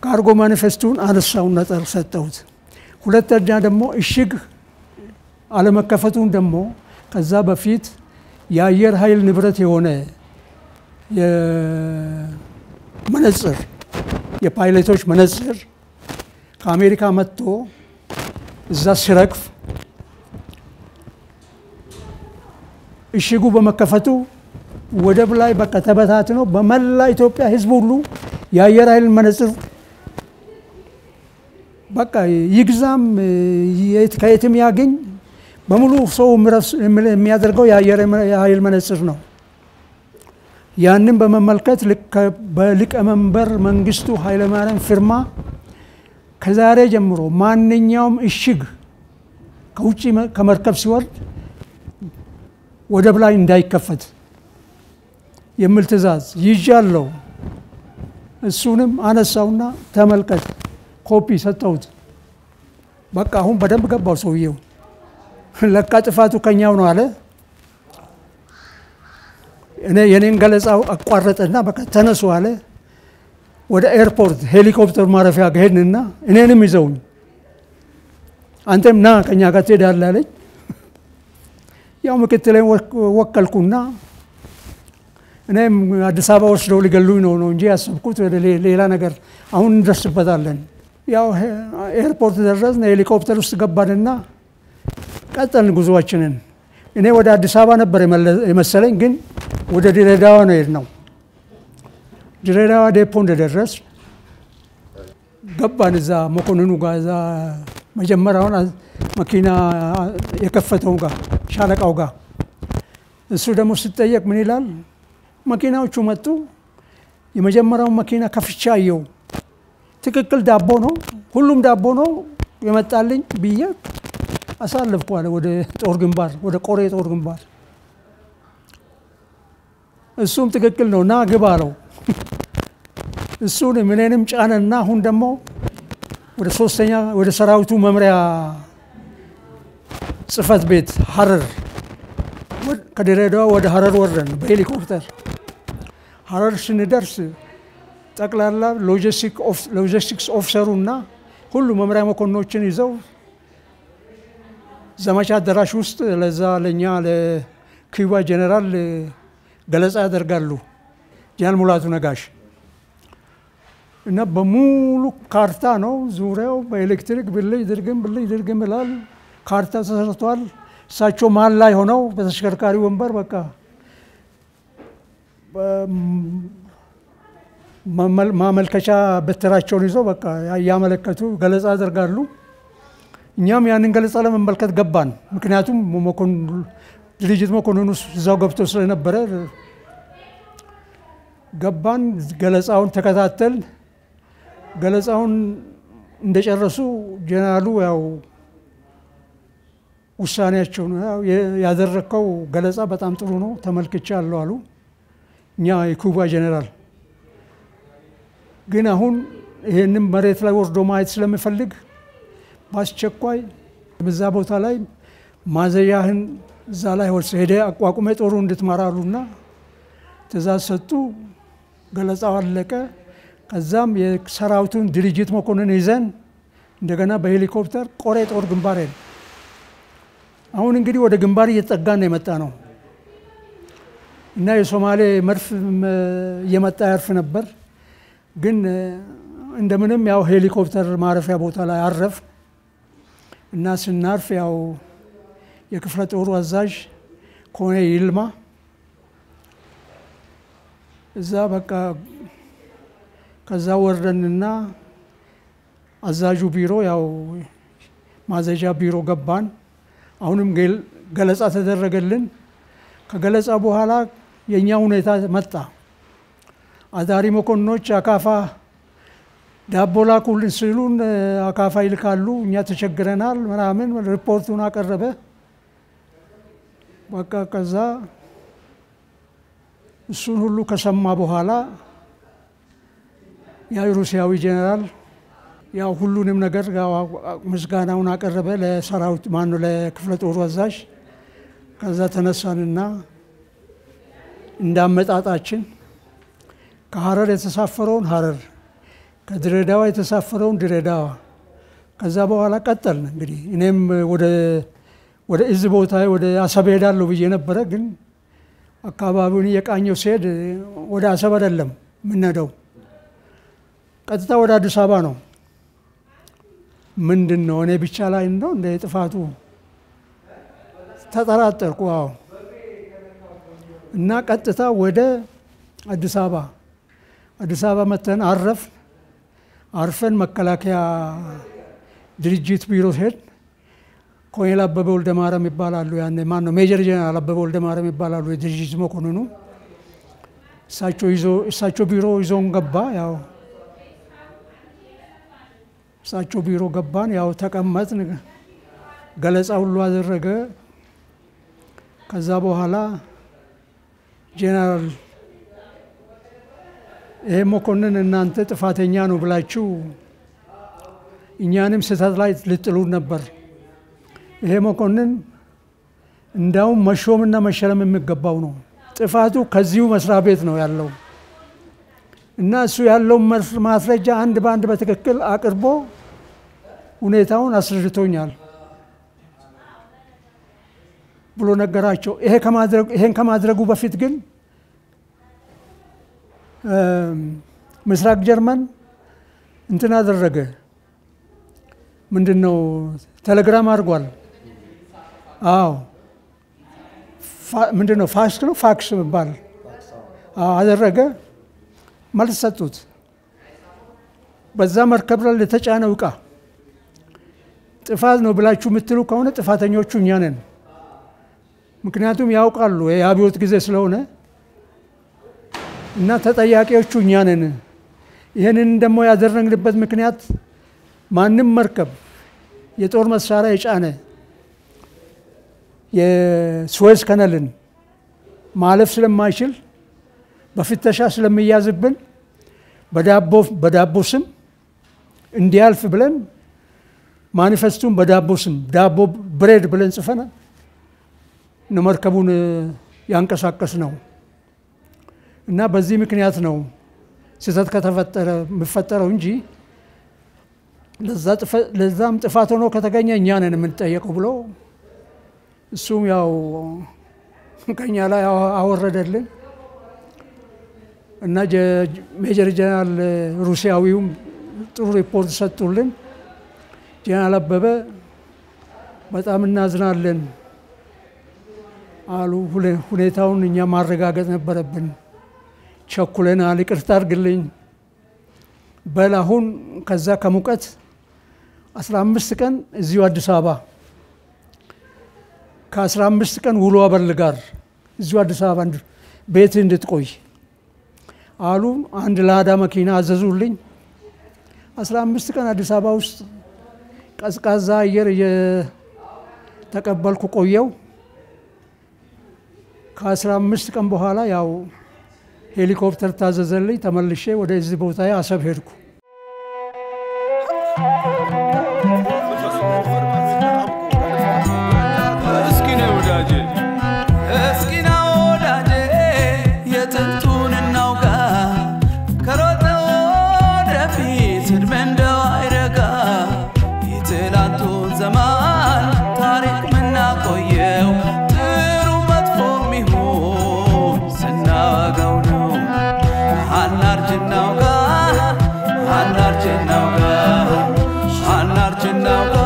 Cargo manifest ኡን አነሳውን ነጠር ሰጠሁት። ሁለተኛ ደግሞ እሽግ አለመከፈቱን ደግሞ ከዛ በፊት የአየር ኃይል ንብረት የሆነ የመነጽር የፓይለቶች መነጽር ከአሜሪካ መጥቶ እዛ ሲረግፍ እሽጉ በመከፈቱ ወደብ ላይ በቃ ተበታትኖ በመላ ኢትዮጵያ ሕዝብ ሁሉ የአየር ኃይል መነጽር በቃ ይግዛም ከየትም ያገኝ በሙሉ ሰው የሚያደርገው የአየር ኃይል መነጽር ነው። ያንን በመመልከት በሊቀመንበር መንግስቱ ኃይለማርያም ፊርማ ከዛሬ ጀምሮ ማንኛውም እሽግ ከውጭ ከመርከብ ሲወርድ ወደብ ላይ እንዳይከፈት የሚል ትዕዛዝ ይዣለሁ። እሱንም አነሳውና ተመልከት ኮፒ ሰጠሁት። በቃ አሁን በደንብ ገባው ሰውየው። ለካ ጥፋቱ ከኛው ነው አለ። እኔ የኔን ገለጻ አቋረጠና በቃ ተነሱ አለ። ወደ ኤርፖርት ሄሊኮፕተር ማረፊያ ሄድንና እኔንም ይዘውኝ አንተም ና ከኛ ጋር ትሄዳለህ አለኝ። ያው ምክትሌን ወከልኩና እኔም አዲስ አበባ ወስደው ሊገሉኝ ነው እንጂ ያሰብኩት ወደ ሌላ ነገር አሁን እንደርስበታለን። ያው ኤርፖርት ደረስን፣ ሄሊኮፕተር ውስጥ ገባንና ቀጠልን ጉዞአችንን። እኔ ወደ አዲስ አበባ ነበር የመሰለኝ፣ ግን ወደ ድሬዳዋ ነው የሄድነው። ድሬዳዋ ዴፖ እንደደረስ ገባን። እዛ መኮንኑ ጋር እዛ መጀመሪያውን መኪና የከፈተው ጋር ሻለቃው ጋር። እሱ ደግሞ ሲጠየቅ ምን ይላል? መኪናዎቹ መጡ። የመጀመሪያውን መኪና ከፍቼ አየው። ትክክል ዳቦ ነው፣ ሁሉም ዳቦ ነው የመጣልኝ ብዬ አሳለፍኩ አለ ወደ ጦር ግንባር፣ ወደ ቆሬ ጦር ግንባር። እሱም ትክክል ነው ና ግባ አለው። እሱን እኔንም ጫነና አሁን ደግሞ ወደ ሶስተኛ ወደ ሰራዊቱ መምሪያ ጽሕፈት ቤት ሐረር፣ ከድሬዳዋ ወደ ሐረር ወረን በሄሊኮፕተር። ሐረር ስንደርስ ጠቅላላ logistics officer ኡና ሁሉ መምሪያ መኮንኖችን ይዘው ዘመቻ አዳራሽ ውስጥ ለዛ ለኛ ለኪዩባ ጄኔራል ገለጻ ያደርጋሉ። ጀነራል ሙላቱ ነጋሽ እና በሙሉ ካርታ ነው ዙሪያው በኤሌክትሪክ ብልጭ ድርግም ብልጭ ድርግም ይላል። ካርታ ተሰርቷል። እሳቸው መሀል ላይ ሆነው በተሽከርካሪ ወንበር በቃ ማመልከቻ በትራቸውን ይዘው በቃ ያመለከቱ ገለጻ ያደርጋሉ። እኛም ያንን ገለጻ ለመመልከት ገባን። ምክንያቱም ድርጅት መኮንኑ እዛው ገብቶ ስለነበረ ገባን። ገለጻውን ተከታተል። ገለጻውን እንደጨረሱ ጀነራሉ ያው ውሳኔያቸው ነው፣ ያደረግከው ገለጻ በጣም ጥሩ ነው፣ ተመልክቻለሁ አሉ። እኛ የኩባ ጀነራል ግን አሁን ይሄንን መሬት ላይ ወርዶ ማየት ስለምፈልግ በአስቸኳይ በዛ ቦታ ላይ ማዘዣህን እዛ ላይ ሄደህ አቋቁመ ጦሩ እንድትመራሉና ትእዛዝ ሰጡ። ገለጻው አለቀ። ከዛም የሰራዊቱን ድርጅት መኮንን ይዘን እንደገና በሄሊኮፕተር ቆሬ ጦር ግንባር ሄድን። አሁን እንግዲህ ወደ ግንባር እየተጠጋን ነው የመጣ ነው እና የሶማሌ መድፍ እየመጣ ያርፍ ነበር። ግን እንደምንም ያው ሄሊኮፕተር ማረፊያ ቦታ ላይ አረፍ እና ስናርፍ ያው የክፍለ ጦሩ አዛዥ ኮሎኔል ይልማ እዛ በቃ ከዛ ወርደንና አዛዡ ቢሮ ያው ማዘዣ ቢሮ ገባን። አሁንም ገለጻ ተደረገልን። ከገለጻ በኋላ የኛ ሁኔታ መጣ። አዳሪ መኮንኖች አካፋ ዳቦ ላኩልን ሲሉን አካፋ ይልካሉ፣ እኛ ተቸግረናል ምናምን ሪፖርቱን አቀረበ። በቃ ከዛ እሱን ሁሉ ከሰማ በኋላ ያ ሩሲያዊ ጀነራል ያው ሁሉንም ነገር ምስጋናውን አቀረበ ለሰራዊት ማነው ለክፍለ ጦሩ አዛዥ። ከዛ ተነሳንና እንዳመጣጣችን ከሀረር የተሳፈረውን ሀረር፣ ከድሬዳዋ የተሳፈረውን ድሬዳዋ። ከዛ በኋላ ቀጠልን። እንግዲህ እኔም ወደ እዝ ቦታ ወደ አሰብ ሄዳለሁ ብዬ ነበረ። ግን አካባቢውን እየቃኘው ሲሄድ ወደ አሰብ አይደለም የምንሄደው፣ ቀጥታ ወደ አዲስ አበባ ነው። ምንድን ነው እኔ ብቻ ላይ ነው እንደ ጥፋቱ ተጠራጠርኩ። አዎ እና ቀጥታ ወደ አዲስ አበባ አዲስ አበባ መተን አረፍ አርፈን መከላከያ ድርጅት ቢሮ ሄድ። ኮሎኔል አበበ ወልደ ማርያም ይባላሉ። ያኔ ማን ነው ሜጀር ጀነራል አበበ ወልደ ማርያም ይባላሉ፣ የድርጅት መኮንኑ። እሳቸው ቢሮ ይዞን ገባ። ያው እሳቸው ቢሮ ገባን። ያው ተቀመጥን፣ ገለጻ ሁሉ አደረገ። ከዛ በኋላ ጀነራል ይሄ መኮንን እናንተ ጥፋተኛ ነው ብላችሁ እኛንም ስህተት ላይ ልጥሉን ነበር። ይሄ መኮንን እንዳውም መሾምና መሸለም የሚገባው ነው። ጥፋቱ ከዚሁ መስሪያ ቤት ነው ያለው እና እሱ ያለውን ማስረጃ አንድ በአንድ በትክክል አቅርቦ ሁኔታውን አስረድቶኛል ብሎ ነገራቸው። ይሄን ከማድረጉ በፊት ግን ምስራቅ ጀርመን እንትን አደረገ። ምንድነው ቴሌግራም አድርጓል። አዎ ምንድነው ፋክስ ነው ፋክስ የሚባል አደረገ። መልስ ሰጡት። በዛ መርከብ ላይ ለተጫነው ዕቃ ጥፋት ነው ብላችሁ የምትሉ ከሆነ ጥፋተኞቹ እኛ ነን። ምክንያቱም ያውቃሉ የአብዮት ጊዜ ስለሆነ እና ተጠያቂዎቹ እኛ ነን። ይህንን ደግሞ ያደረግንበት ምክንያት ማንም መርከብ የጦር መሳሪያ የጫነ የስዌዝ ከነልን ማለፍ ስለማይችል በፍተሻ ስለሚያዝብን በዳቦ ስም እንዲያልፍ ብለን ማኒፌስቱን በዳቦ ስም ዳቦ ብሬድ ብለን ጽፈን ነው መርከቡን ያንቀሳቀስ ነው። እና በዚህ ምክንያት ነው ስህተት ከተፈጠረ የሚፈጠረው እንጂ ለዛም ጥፋት ሆኖ ከተገኘ እኛ ነን የምንጠየቀው ብሎ እሱም ያው ከኛ ላይ አወረደልን። እና ሜጀር ጀነራል ሩሲያዊውም ጥሩ ሪፖርት ሰጡልን። ጀነራል አበበ በጣም እናዝናለን አሉ። ሁኔታውን እኛ ማረጋገጥ ነበረብን፣ ቸኩለናል፣ ይቅርታ አድርግልኝ በል አሁን ከዛ ከሙቀት 15 ቀን እዚሁ አዲስ አበባ፣ ከ15 ቀን ውሎ አበል ጋር እዚሁ አዲስ አበባ ቤት እንድትቆይ አሉ። አንድ ላዳ መኪና አዘዙልኝ። 15 ቀን አዲስ አበባ ውስጥ ቀዝቃዛ አየር እየተቀበልኩ ቆየው። ከ15 ቀን በኋላ ያው ሄሊኮፕተር ታዘዘልኝ። ተመልሼ ወደዚህ ቦታ አሰብ ሄድኩ። እስኪ ነይ ወዳጄ፣ እስኪ ና ወዳጄ፣ የጥንቱን እናውጋ። ከሮጠ ወደፊት እድሜ እንደው አይረጋ። የትላንቱን ዘመን ታሪክ ምናቆየው ጥሩ መጥፎ ሚሆን ስናወጋው ነው። አናርጅ እናውጋ፣ አናርጅ እናውጋ፣ አናርጅ እናውጋ፣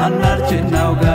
አናርጅ እናውጋ።